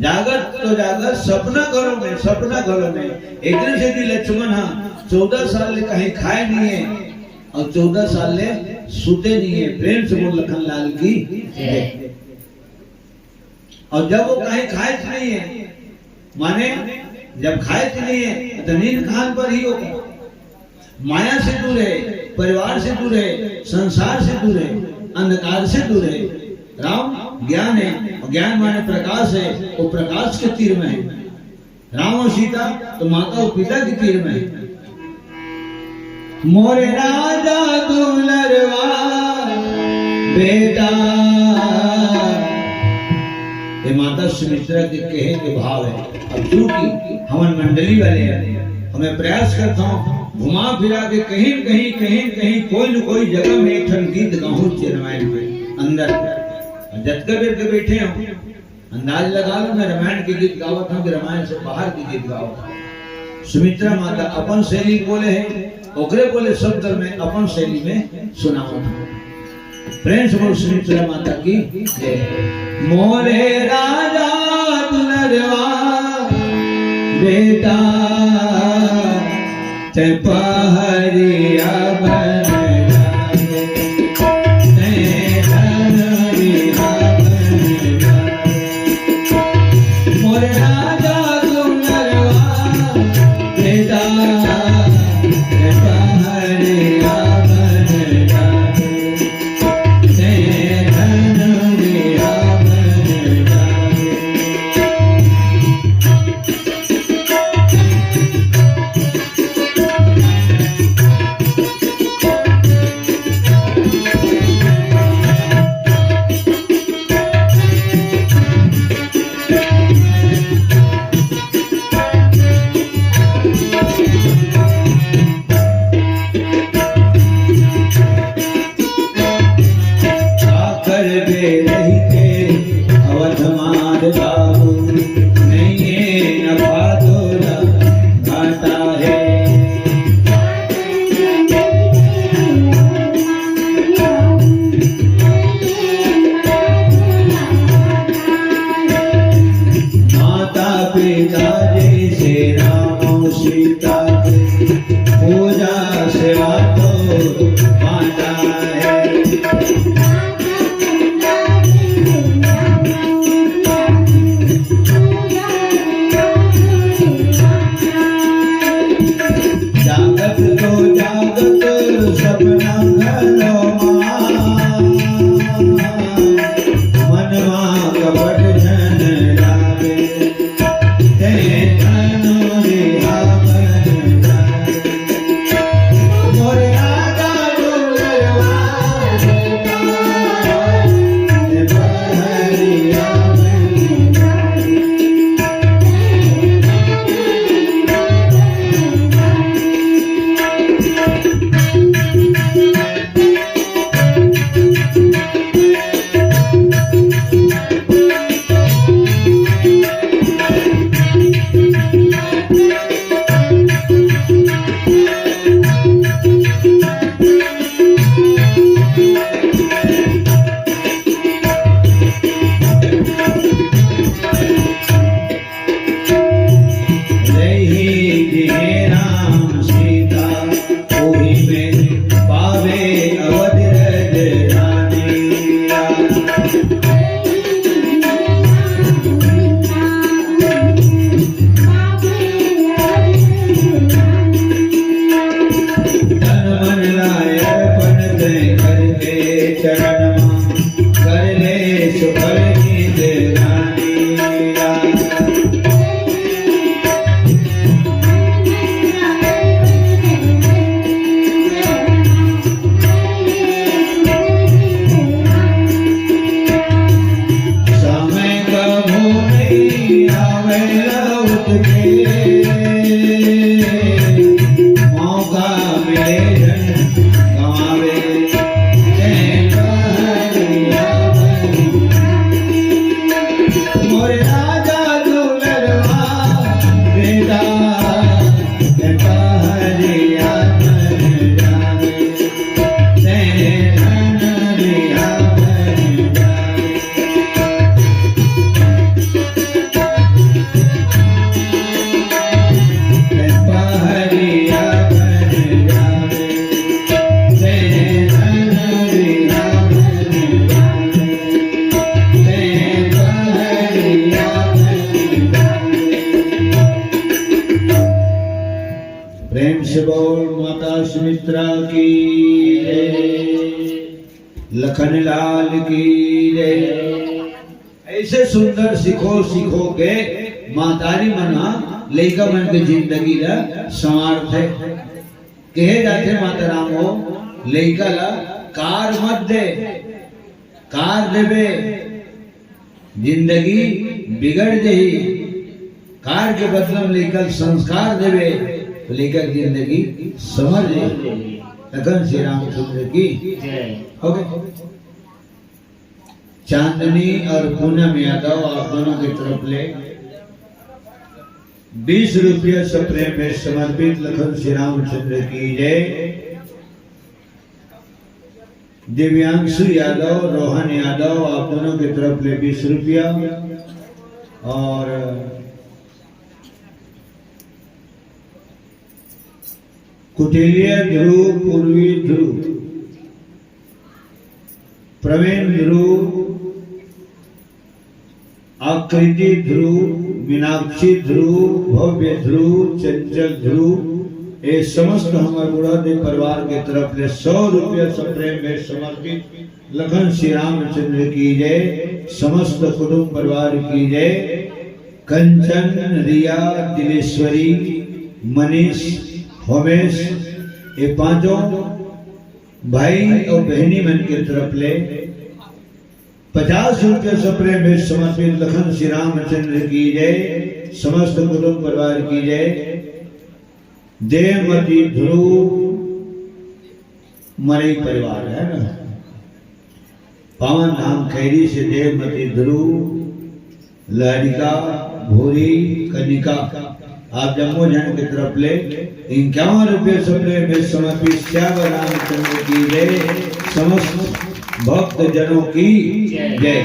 जागत तो जागत, सपना घलो में, सपना घलो में। एकरे सेती लक्ष्मण ह चौदह साल ले कहीं खाए नहीं हे अउ चौदह साल ले सुते नहीं हे। प्रेम से बोल लखन लाल की जय। अउ जब वो कहीं खाए नहीं हे, माने जब खाए नहीं हे, तो नींद कहाँ पर ही होगा? माया से दूर हे, परिवार से दूर हे, संसार से दूर हे, अंधकार से दूर हे। राम ज्ञान हे, अउ ज्ञान माने प्रकाश हे, वो प्रकाश के तीर में हे। राम अउ सीता तो माता अउ पिता के तीर में हे। मोरे राजा दुलरवा बेटा, ये माता सुमित्रा के कहे के भाव हे। अब चूंकि हमन मंडली वाले हन, मैं प्रयास करत हंव घुमा फिरा के कहीं न कहीं, कहीं न कहीं, कोई न कोई जगह में एक ठन गीत गाहूं रामायण के अंदर। अउ जतका बेर के बइठे हंव, अंदाज लगा लो, मैं रामायण के गीत गावत हंव कि रामायण से बाहर के गीत गावत हंव। सुमित्रा माता अपन शैली बोले हे, ओकरे बोले शब्द में अपन शैली में सुनावत हंव। प्रेम से बोल सुमित्रा माता की जय। मोरे राजा दुलरवा बेटा, तैं पहरिया बन जाबे, तैं धनुरिया बन जाबे। मोर राजा दुलरवा बेटा, तैं पहरिया बन जाबे, तैं धनुरिया बन जाबे। चाकर के रहिके अवध मार बाबू, नइये नफा तोला घाटा हे। माता पिता जैसे राम सीता के, पूजा सेवा तो बांटा है। जागत तो जागत सपना घलो मा, मनवा कपट झन लागे। रही जिहे राम सीता, ओही में पावे अवध रज रानी। तन मन ला अर्पण तैं करके चरण मा, कर ले सुफल निज रानी। समय कभू नइ आवे लौट के, मौका मिले झन गंवावे। जय पहरिया बन, मोर राजा दुलरवा बेटा, जय पहरिया बन जावे। प्रेम से बोल माता सुमित्रा की जय, लखन लाल की जय। ऐसे सुंदर सीखो सीखो के मातारी मन ह लइका मन के जिंदगी ला संवारथे। कहे जाथे माता राम हो, लइका ला कार मत दे, कार देबे जिंदगी बिगड़ जही। कार के बदला में लइका ल संस्कार देबे तो लइका के जिंदगी संवर जही। लखन श्री रामचंद्र की जय। OK। चांदनी और पूनम यादव, आप दोनों की तरफ ले बीस रुपया सप्रेम भेंट समर्पित। लखन श्री रामचंद्र की जय। दिव्यांशु यादव, रोहन यादव, आप दोनों की तरफ ले बीस रुपया। और कुटेलिया ध्रुव, पूर्वी ध्रुव, प्रवीण ध्रुव, आकृति ध्रुव, मीनाक्षी ध्रुव, भव्य ध्रुव, चंचल ध्रुव, ये समस्त हमर बूढ़ा देव परिवार के तरफ ले सौ रुपया सप्रेम भेंट समर्पित। लखन श्री रामचंद्र की जय, समस्त कुटुंब परिवार की जय। कंचन, रिया, दिलेश्वरी, मनीष, होमेश, ये पांचों भाई और बहनी मन के तरफ ले पचास रुपये सप्रेम भेंट समर्पित। लखन श्री रामचंद्र की जय, समस्त कुटुंब परिवार की जय। देवमती ध्रुव, मरई परिवार है ना, पावन धाम खैरी से देवमती ध्रुव, लहरिका, भूरी, कनिका, आप जम्मो झन के तरफ ले इक्यावन रुपये सप्रेम भेंट समर्पित। श्याम रामचंद्र की जय, समस्त भक्त जनों की जय।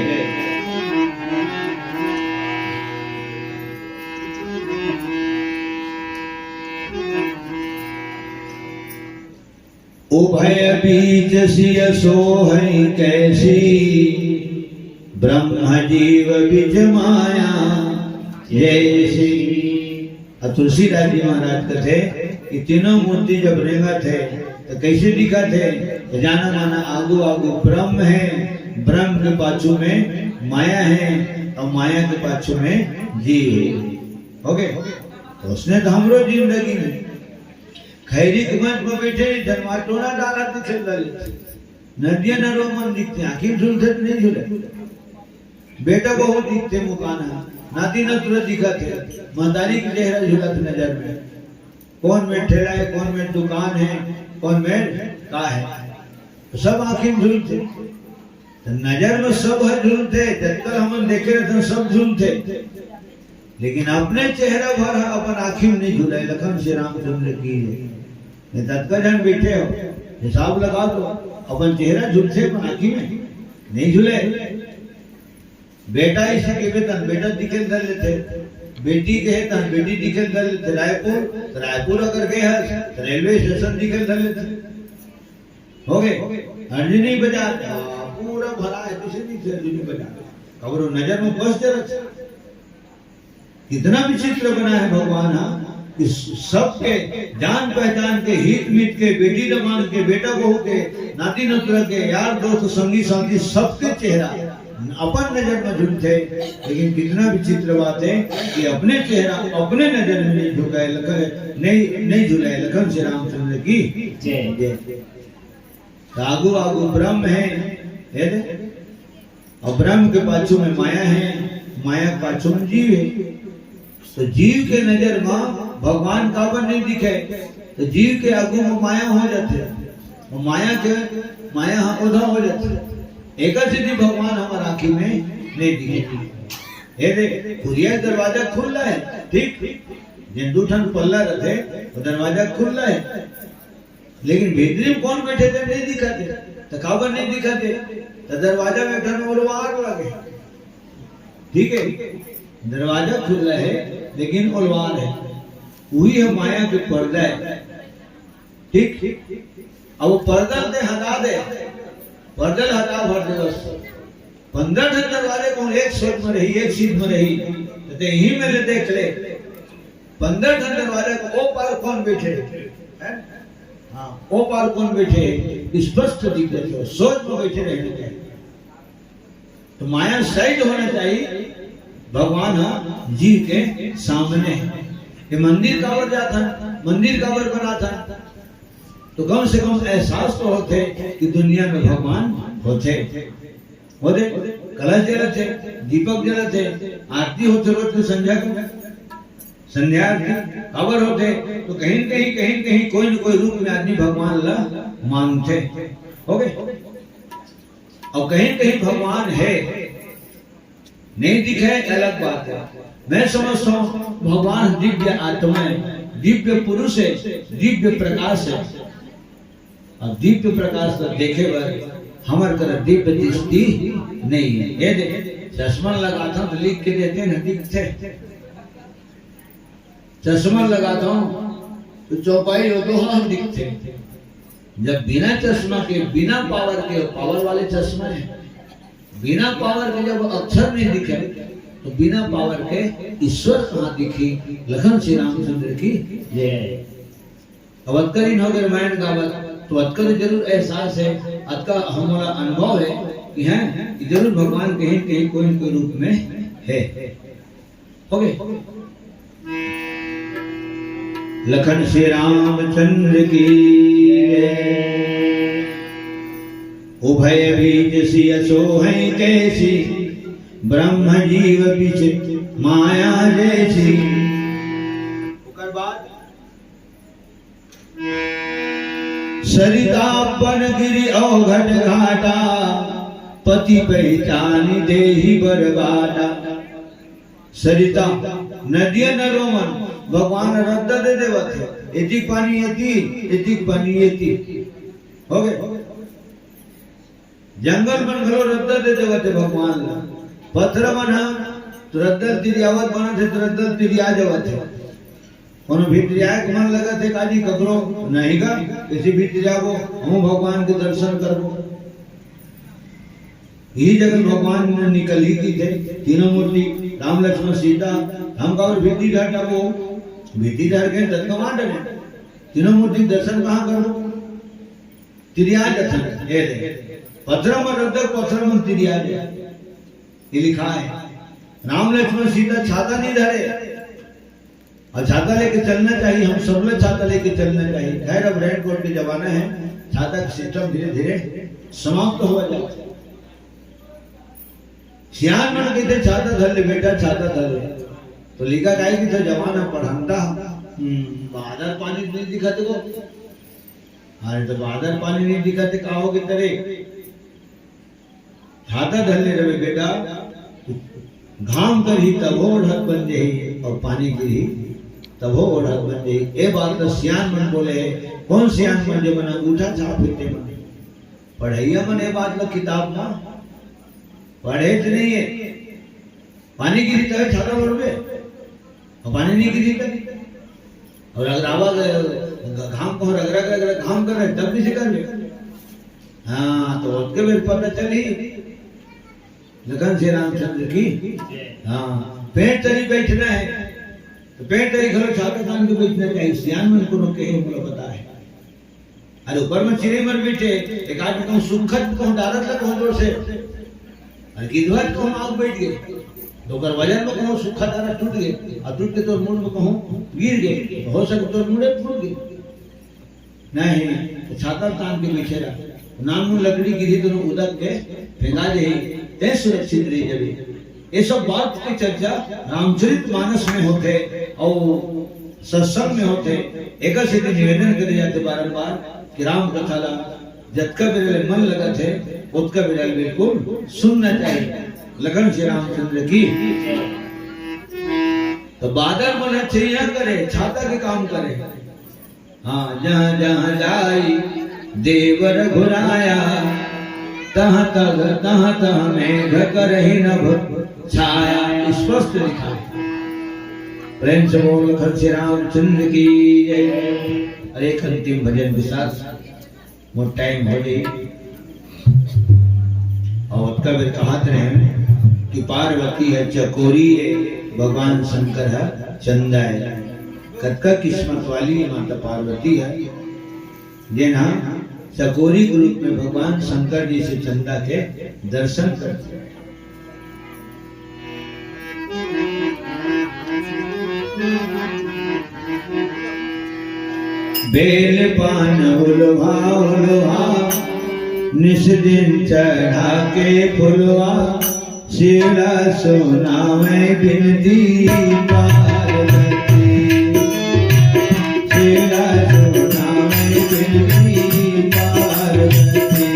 उभय बीच सिय सोहइ कैसी, ब्रह्म जीव बिच माया जैसी। अब तुलसीदास जी महाराज कथे कि तीनों मूर्ति जब रेंगत हे तो कैसे दिखत हे? तो जाना माना आगू आगू ब्रह्म हे, ब्रह्म के पाछू में माया हे और माया के पाछू में जीव हे। OK, तो उसने तो हमरो जिंदगी में खैरी के मंच में बैठे ही धनवा टोना डाला दिखे ललित। नदिया नरो मन दिखथे, आँखी झुलथे तो नहीं झुले। बेटा बहू दिखथे मुकाना, नाती नतुरा दिखत हे, महतारी के चेहरा झुलत नजर में। कौन में ठेला हे, कौन में दुकान हे, कौन में का हे, तो सब आँखी में झुलथे। तो नजर में सब ह झुलथे, जतका हमन देखे रहथन सब झुलथे, लेकिन अपने चेहरा भर ह अपन आँखी में नहीं झुले। लखन श्री रामचंद्र की जय। नहीं तो अतका झन बैठे हो, हिसाब लगा लो, अपन चेहरा झुलथे अपन आँखी में नहीं झुले। बेटा इसे कहे तन बेटा दिखे धर लेथे, बेटी कहे तन बेटी दिखे धर लेथे। रायपुर, तो रायपुर अगर गए हस तो रेलवे स्टेशन दिखे धर लेथे। OK, अंजनी बाजार, हाँ, पूरा भरा हे, किसी नहीं थे अंजनी बाजार, अब वो नजर में बस जरा। कितना विचित्र बना हे भगवान, हाँ, कि सबके जान पहचान के, हित मित के, बेटी दमांद के, बेटा बहू के, नाती नतुरा के, यार दोस्त, संगी साथी, सबके चेहरा अपन नजर में झुलथे। लेकिन कितना विचित्र बात हे कि अपने चेहरा अपने नजर में नहीं झुकाए लखन, नहीं, नहीं झुलाए लखन श्री रामचंद्र की जय। जय। तो आगू आगू ब्रह्म हे, हे दे? और ब्रह्म के पाछू में माया हे, माया के पाछू में जीव हे। तो जीव के नजर में भगवान काबर नहीं दिखे? तो जीव के आगू में माया हो जाथे, और माया के, माया ह ओधा हो जाथे। एकर सेती भगवान हमर आँखी में नहीं दिखे। हे दे, कुरिया दरवाजा खुल्ला हे, ठीक, जेन दू ठन पल्ला रथे, वो दरवाजा खुल्ला हे, लेकिन भीतरी में कौन बैठे हे नहीं दिखत हे। तो काबर नहीं दिखत हे? तो दरवाजा में एक ठन ओलवार लगे, ठीक हे, दरवाजा खुल्ला हे लेकिन ओलवार हे, उही ह माया के पर्दा हे, ठीक। अब वो पर्दा ल हटा दे, पर्दा ल हटा भर दे बस, पंद्रह ठन दरवाजा कौन एक सोच में रही, एक सीध में रही, तो ते इही में ले देख ले, पंद्रह ठन दरवाजा के ओ पार कौन बैठे हे? हाँ, ओ पार कौन बैठे हे? स्पष्ट दिखत हे, सोच में बैठे रहना चाहिए। तो माया साइड होना चाहिए, भगवान ह जीव के सामने हे। ये मंदिर काबर जाथन, मंदिर काबर बनाथन? तो कम से कम एहसास तो होथे कि दुनिया में भगवान होथे। होथे, कलश जलत हे, दीपक जलत हे, आरती होथे रोज के संध्या के, संध्या आरती काबर होथे? तो कहीं न कहीं, कहीं न कहीं कोई न कोई रूप में आदमी भगवान ला मानथे। OK, और कहीं न कहीं भगवान हे, नहीं दिखे, अलग बात हे। मैं समझता हूँ भगवान दिव्य आत्मा हे, दिव्य पुरुष हे, दिव्य प्रकाश हे। अब दिव्य प्रकाश ला देखे बर हमर करा दिव्य दृष्टि नहीं हे। ये दे, चश्मा लगाथन तो लिख के देथे ना, दिखथे। चश्मा लगाथन तो चौपाई वो दोहा हम दिखते हैं। जब बिना चश्मा के, बिना पावर के, पावर वाले चश्मा है, बिना पावर के जब अक्षर नहीं दिखे, तो बिना पावर के ईश्वर कहाँ दिखी? लखन श्री रामचंद्र की जय। अब अतका दिन हो गए रामायण गावत, तो अतका तो जरूर एहसास है, अतका हमला अनुभव है कि हैं कि जरूर भगवान कहीं न कहीं कोई न कोई रूप में है। हो गए। लखन श्री रामचंद्र की जय। उभय बीज सिय सोहै कैसी, ब्रह्म जीव बिच माया जैसी। ओकर बाद सरिता बन गिरि अवघट घाटा, पति पहिचानि देहि बर बाटा। सरिता, नदिया नरोमन, भगवान रद्दा दे देवत है। एतिक पानी एती, एतिक पानी एती। हो गए। जंगल मन घलो रद्दा दे देवत है भगवान ला। पथरा मन ह तो रद्दा तिरियावत बनत है, तो रद्दा तिरिया जावत है। कोनो भितरियाए के मन लगत है काजी ककरो, नहीं गा, किसी भितरियाबो, हम भगवान के दर्शन करबो। यही जगह भगवान ने निकल ही की थे, तीनों मूर्ति, राम लक्ष्मण सीता, हम का और भीतरी डहर जाबो, भीतरी डहर गए तब कमांड में। तीनों मूर्ति दर्शन कहाँ करबो? तिरिया जथन, ये दे। पथरा मन रद्दा, पथरा मन तिरिया दे। ये लिखा है। राम लक्ष्मण सीता छाता नहीं धरे। और छाता लेके चलना चाहिए, हम सब लोग छाता लेके चलना चाहिए। खैर, अब रेनकोट के जमाना है, छाता का सिस्टम धीरे धीरे समाप्त हो जाए। सियान मन कहते, "छाता धर ले बेटा, छाता धर ले।" तो लिखा काय कि तो जमाना पढ़ंता, हम्म, बादर पानी नहीं दिखा तो। अरे, तो बादर पानी नहीं दिखा तो का हो गए तेरे? छाता धर ले रहे बेटा, घाम करही तभो ओढ़त बन जाही, और पानी गिरही तभो ओढ़त बन जाही। ए बात तो सियान मन बोले है। कौन सियान मन? जो मन अंगूठा छाप होते मन। पढ़ैया मन ए बात ला किताब मा पढ़े च नहीं है। पानी गिरही तभे छाता ओढ़बे, और पानी नहीं गिरही तब। और अगर आवाज, घाम को रगड़ा रगड़ा घाम कर रहे, तब किसे करबे? हाँ, तो ओतके बेर पता चली लखन श्री रामचंद्र की। हाँ, पेड़ तरी बैठना है, तो पेड़ तरी घलो छाता तान के बैठना चाहिए। सियान मन कोनो कहे, मोला पता है। अरे, ऊपर में चिड़ै मर बैठे, एक आदमी कहूँ सुखत कहूँ डारत ला कहूँ जोर से, अरे, गिद्धवत कहूँ आग बैठ गए, तो ओकर वजन में कहूँ सुखत डारत टूट गए, और टूट के तोर मुड़ में कहूँ गिर गए, तो हो सके तोर मुड़े फूट गए। नहीं, तो छाता तान के बैठे रहा। नानमुन लकड़ी गिरही, दोनों उदक के फेंका जाही, ते सुरक्षित रही जबे। ये सब बात के चर्चा रामचरित मानस में होथे और सत्संग में होथे। एकर सेती निवेदन करे जाथे बारंबार कि राम कथा ला जतका बेर ले मन लगत है, ओतका बेर ले बिल्कुल सुनना चाहिए। लखन श्री रामचंद्र की। तो बादर मन ह छैया करे, छाता के काम करे। हाँ, जहाँ जहाँ जाई देव रघुराया, तहाँ तह तहाँ तह मेघ करहि नभ छाया। स्पष्ट लिखा है। प्रेम से बोल लखन श्री रामचंद्र की जय। और एक अंतिम भजन के साथ मोर टाइम हो जाई। और कबीर कहत रहे कि पार्वती है चकोरी है, भगवान शंकर है चंदा है। कतका किस्मत वाली माता पार्वती है, जेन हा चकोरी के रूप में भगवान शंकर जी से चंदा के दर्शन करथे। बेल पान उलवा उलवा, निस दिन चढ़ा के फुलवा, शिव ला सुनावे बिनती पार्वती, शिव ला सुनावे बिनती पार्वती।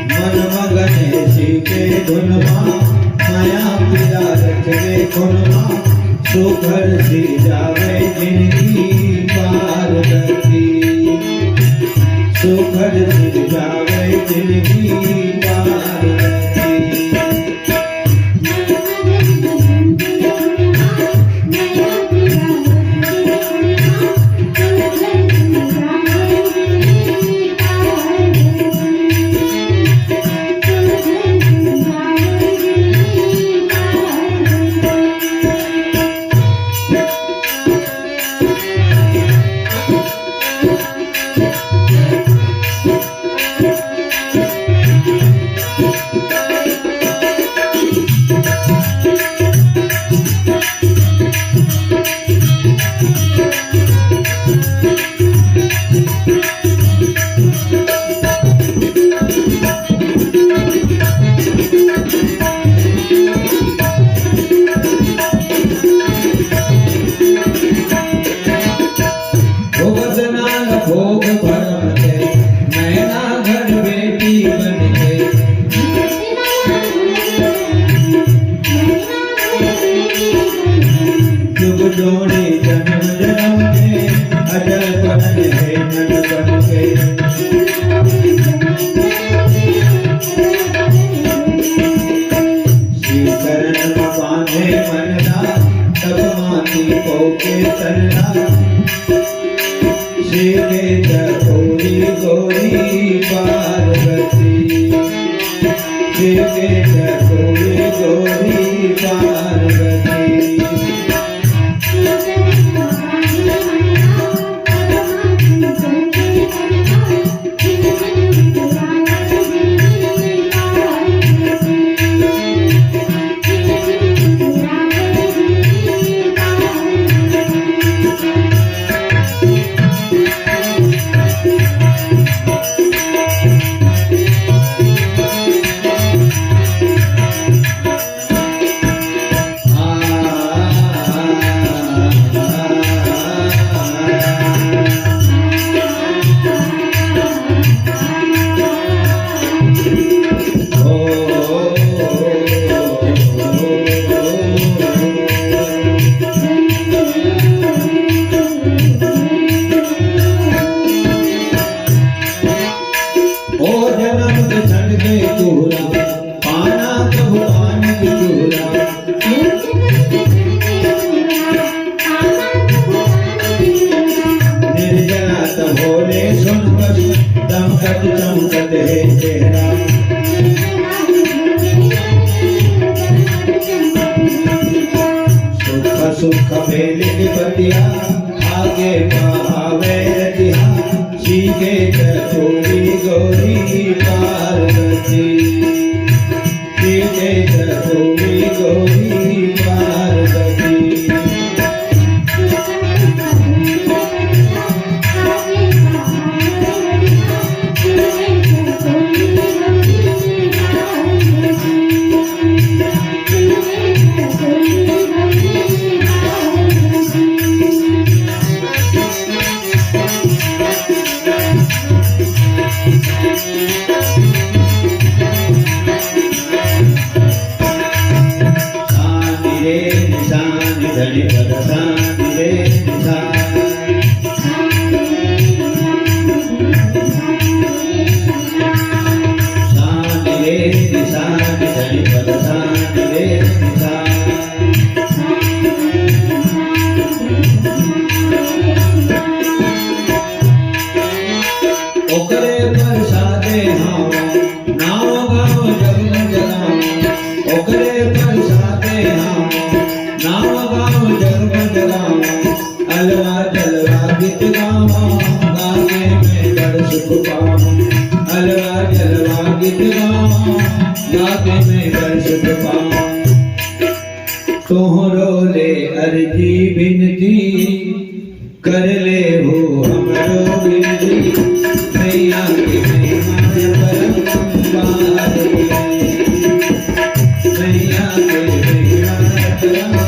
मन मगन शिव के धुन सुखद सिर जावै जिनकी पार्वती, सुखद सिर जावै जिनकी पार्वती। भोग स्नान भोग भरम के, मैना घर बेटी बन के। जुग जोड़ी जन्म जन्म के, अचल बन है नट बन के। शिव चरण में बांधे मन ला, तब माती पो के तन ला। शिव के चकोरी गोरी पार्वती, शिव के चकोरी गोरी पार्वती। ओ जनम के छन के चूल्हा, पाना प्रभु पान की चूल्हा। निर्जला त भोले सुन बस, दमकत चमकत है चेहरा। सुख सुख बेल की पतिया, आगे पावे रतिया। शिव के चकोरी गोरी पार्वती, शिव के चकोरी गोरी पार्वती। शांति रे, शांति धनी पद शांति रे, शांति। शांति रे, शांति धनी पद शांति रे, शांति। ओकरे परसादे हावा, नाव गाव जग में जलावा। ओकरे परसादे हावा, नाव गाव जग में जलावा। अलवा जलवा गीत गावा, गाके में बड़ सुख पावा। अलवा जलवा गीत गावा, गाके में बड़ सुख पावा। तोहरो ले अर्जी बिनती, कर ले हो हमरो बिनती। मैया के महिमा अपरंपार, मैया के महिमा अपरंपार।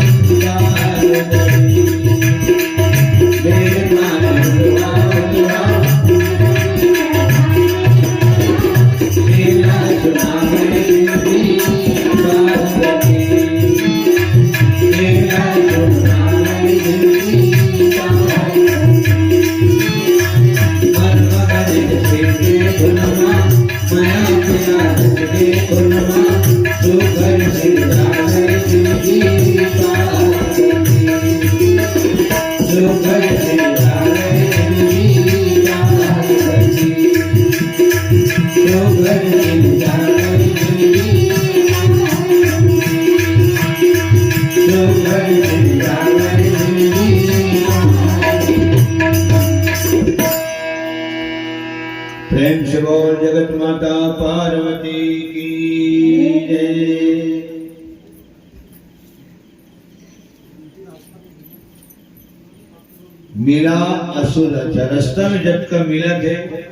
मिला असुर अच्छा, रस्ता में जतका मिलत हे,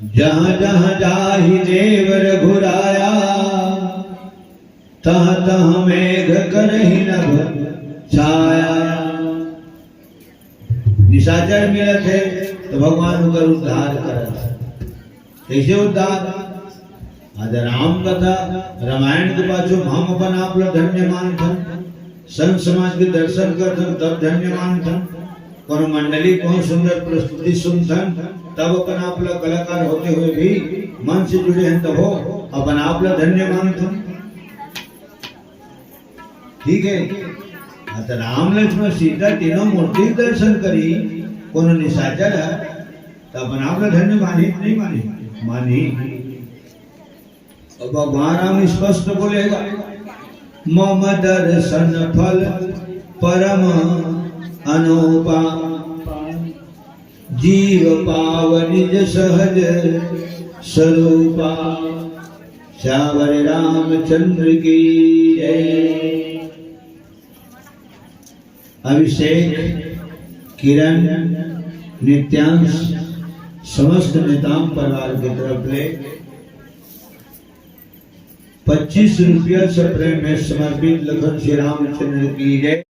जहाँ जहाँ जाहि देव रघुराया, तहाँ तहाँ मेघ करहि नभ छाया। निशाचर मिलत हे तो भगवान ओकर उद्धार करत हे। कइसे उद्धार? आज राम कथा, रामायण के पाछू हम अपन आप ला धन्य मानथन, संत समाज के दर्शन करथन तब धन्य मानथन, कोनो मंडली के बहुत सुंदर प्रस्तुति सुनथन तब अपन आप ला कलाकार होते हुए भी मन से जुड़े हन तभो अपन आप ला धन्य मानथन। ठीक हे, हाँ, त राम लक्ष्मण सीता तीनों मूर्ति के दर्शन करी, कोनो निशाचर हे त अपन आप ला धन्य मानही कि नहीं मानही? मानही। अब भगवान राम स्पष्ट बोले हे, मम दर्शन फल परम अनूपा, जीव पाव निज सहज स्वरूपा। सियावर रामचंद्र की जय। अभिषेक, किरण, नित्यांश, समस्त नेताम परिवार के तरफ ले पच्चीस रुपया से प्रेम में समर्पित लखन श्री रामचंद्र की जय।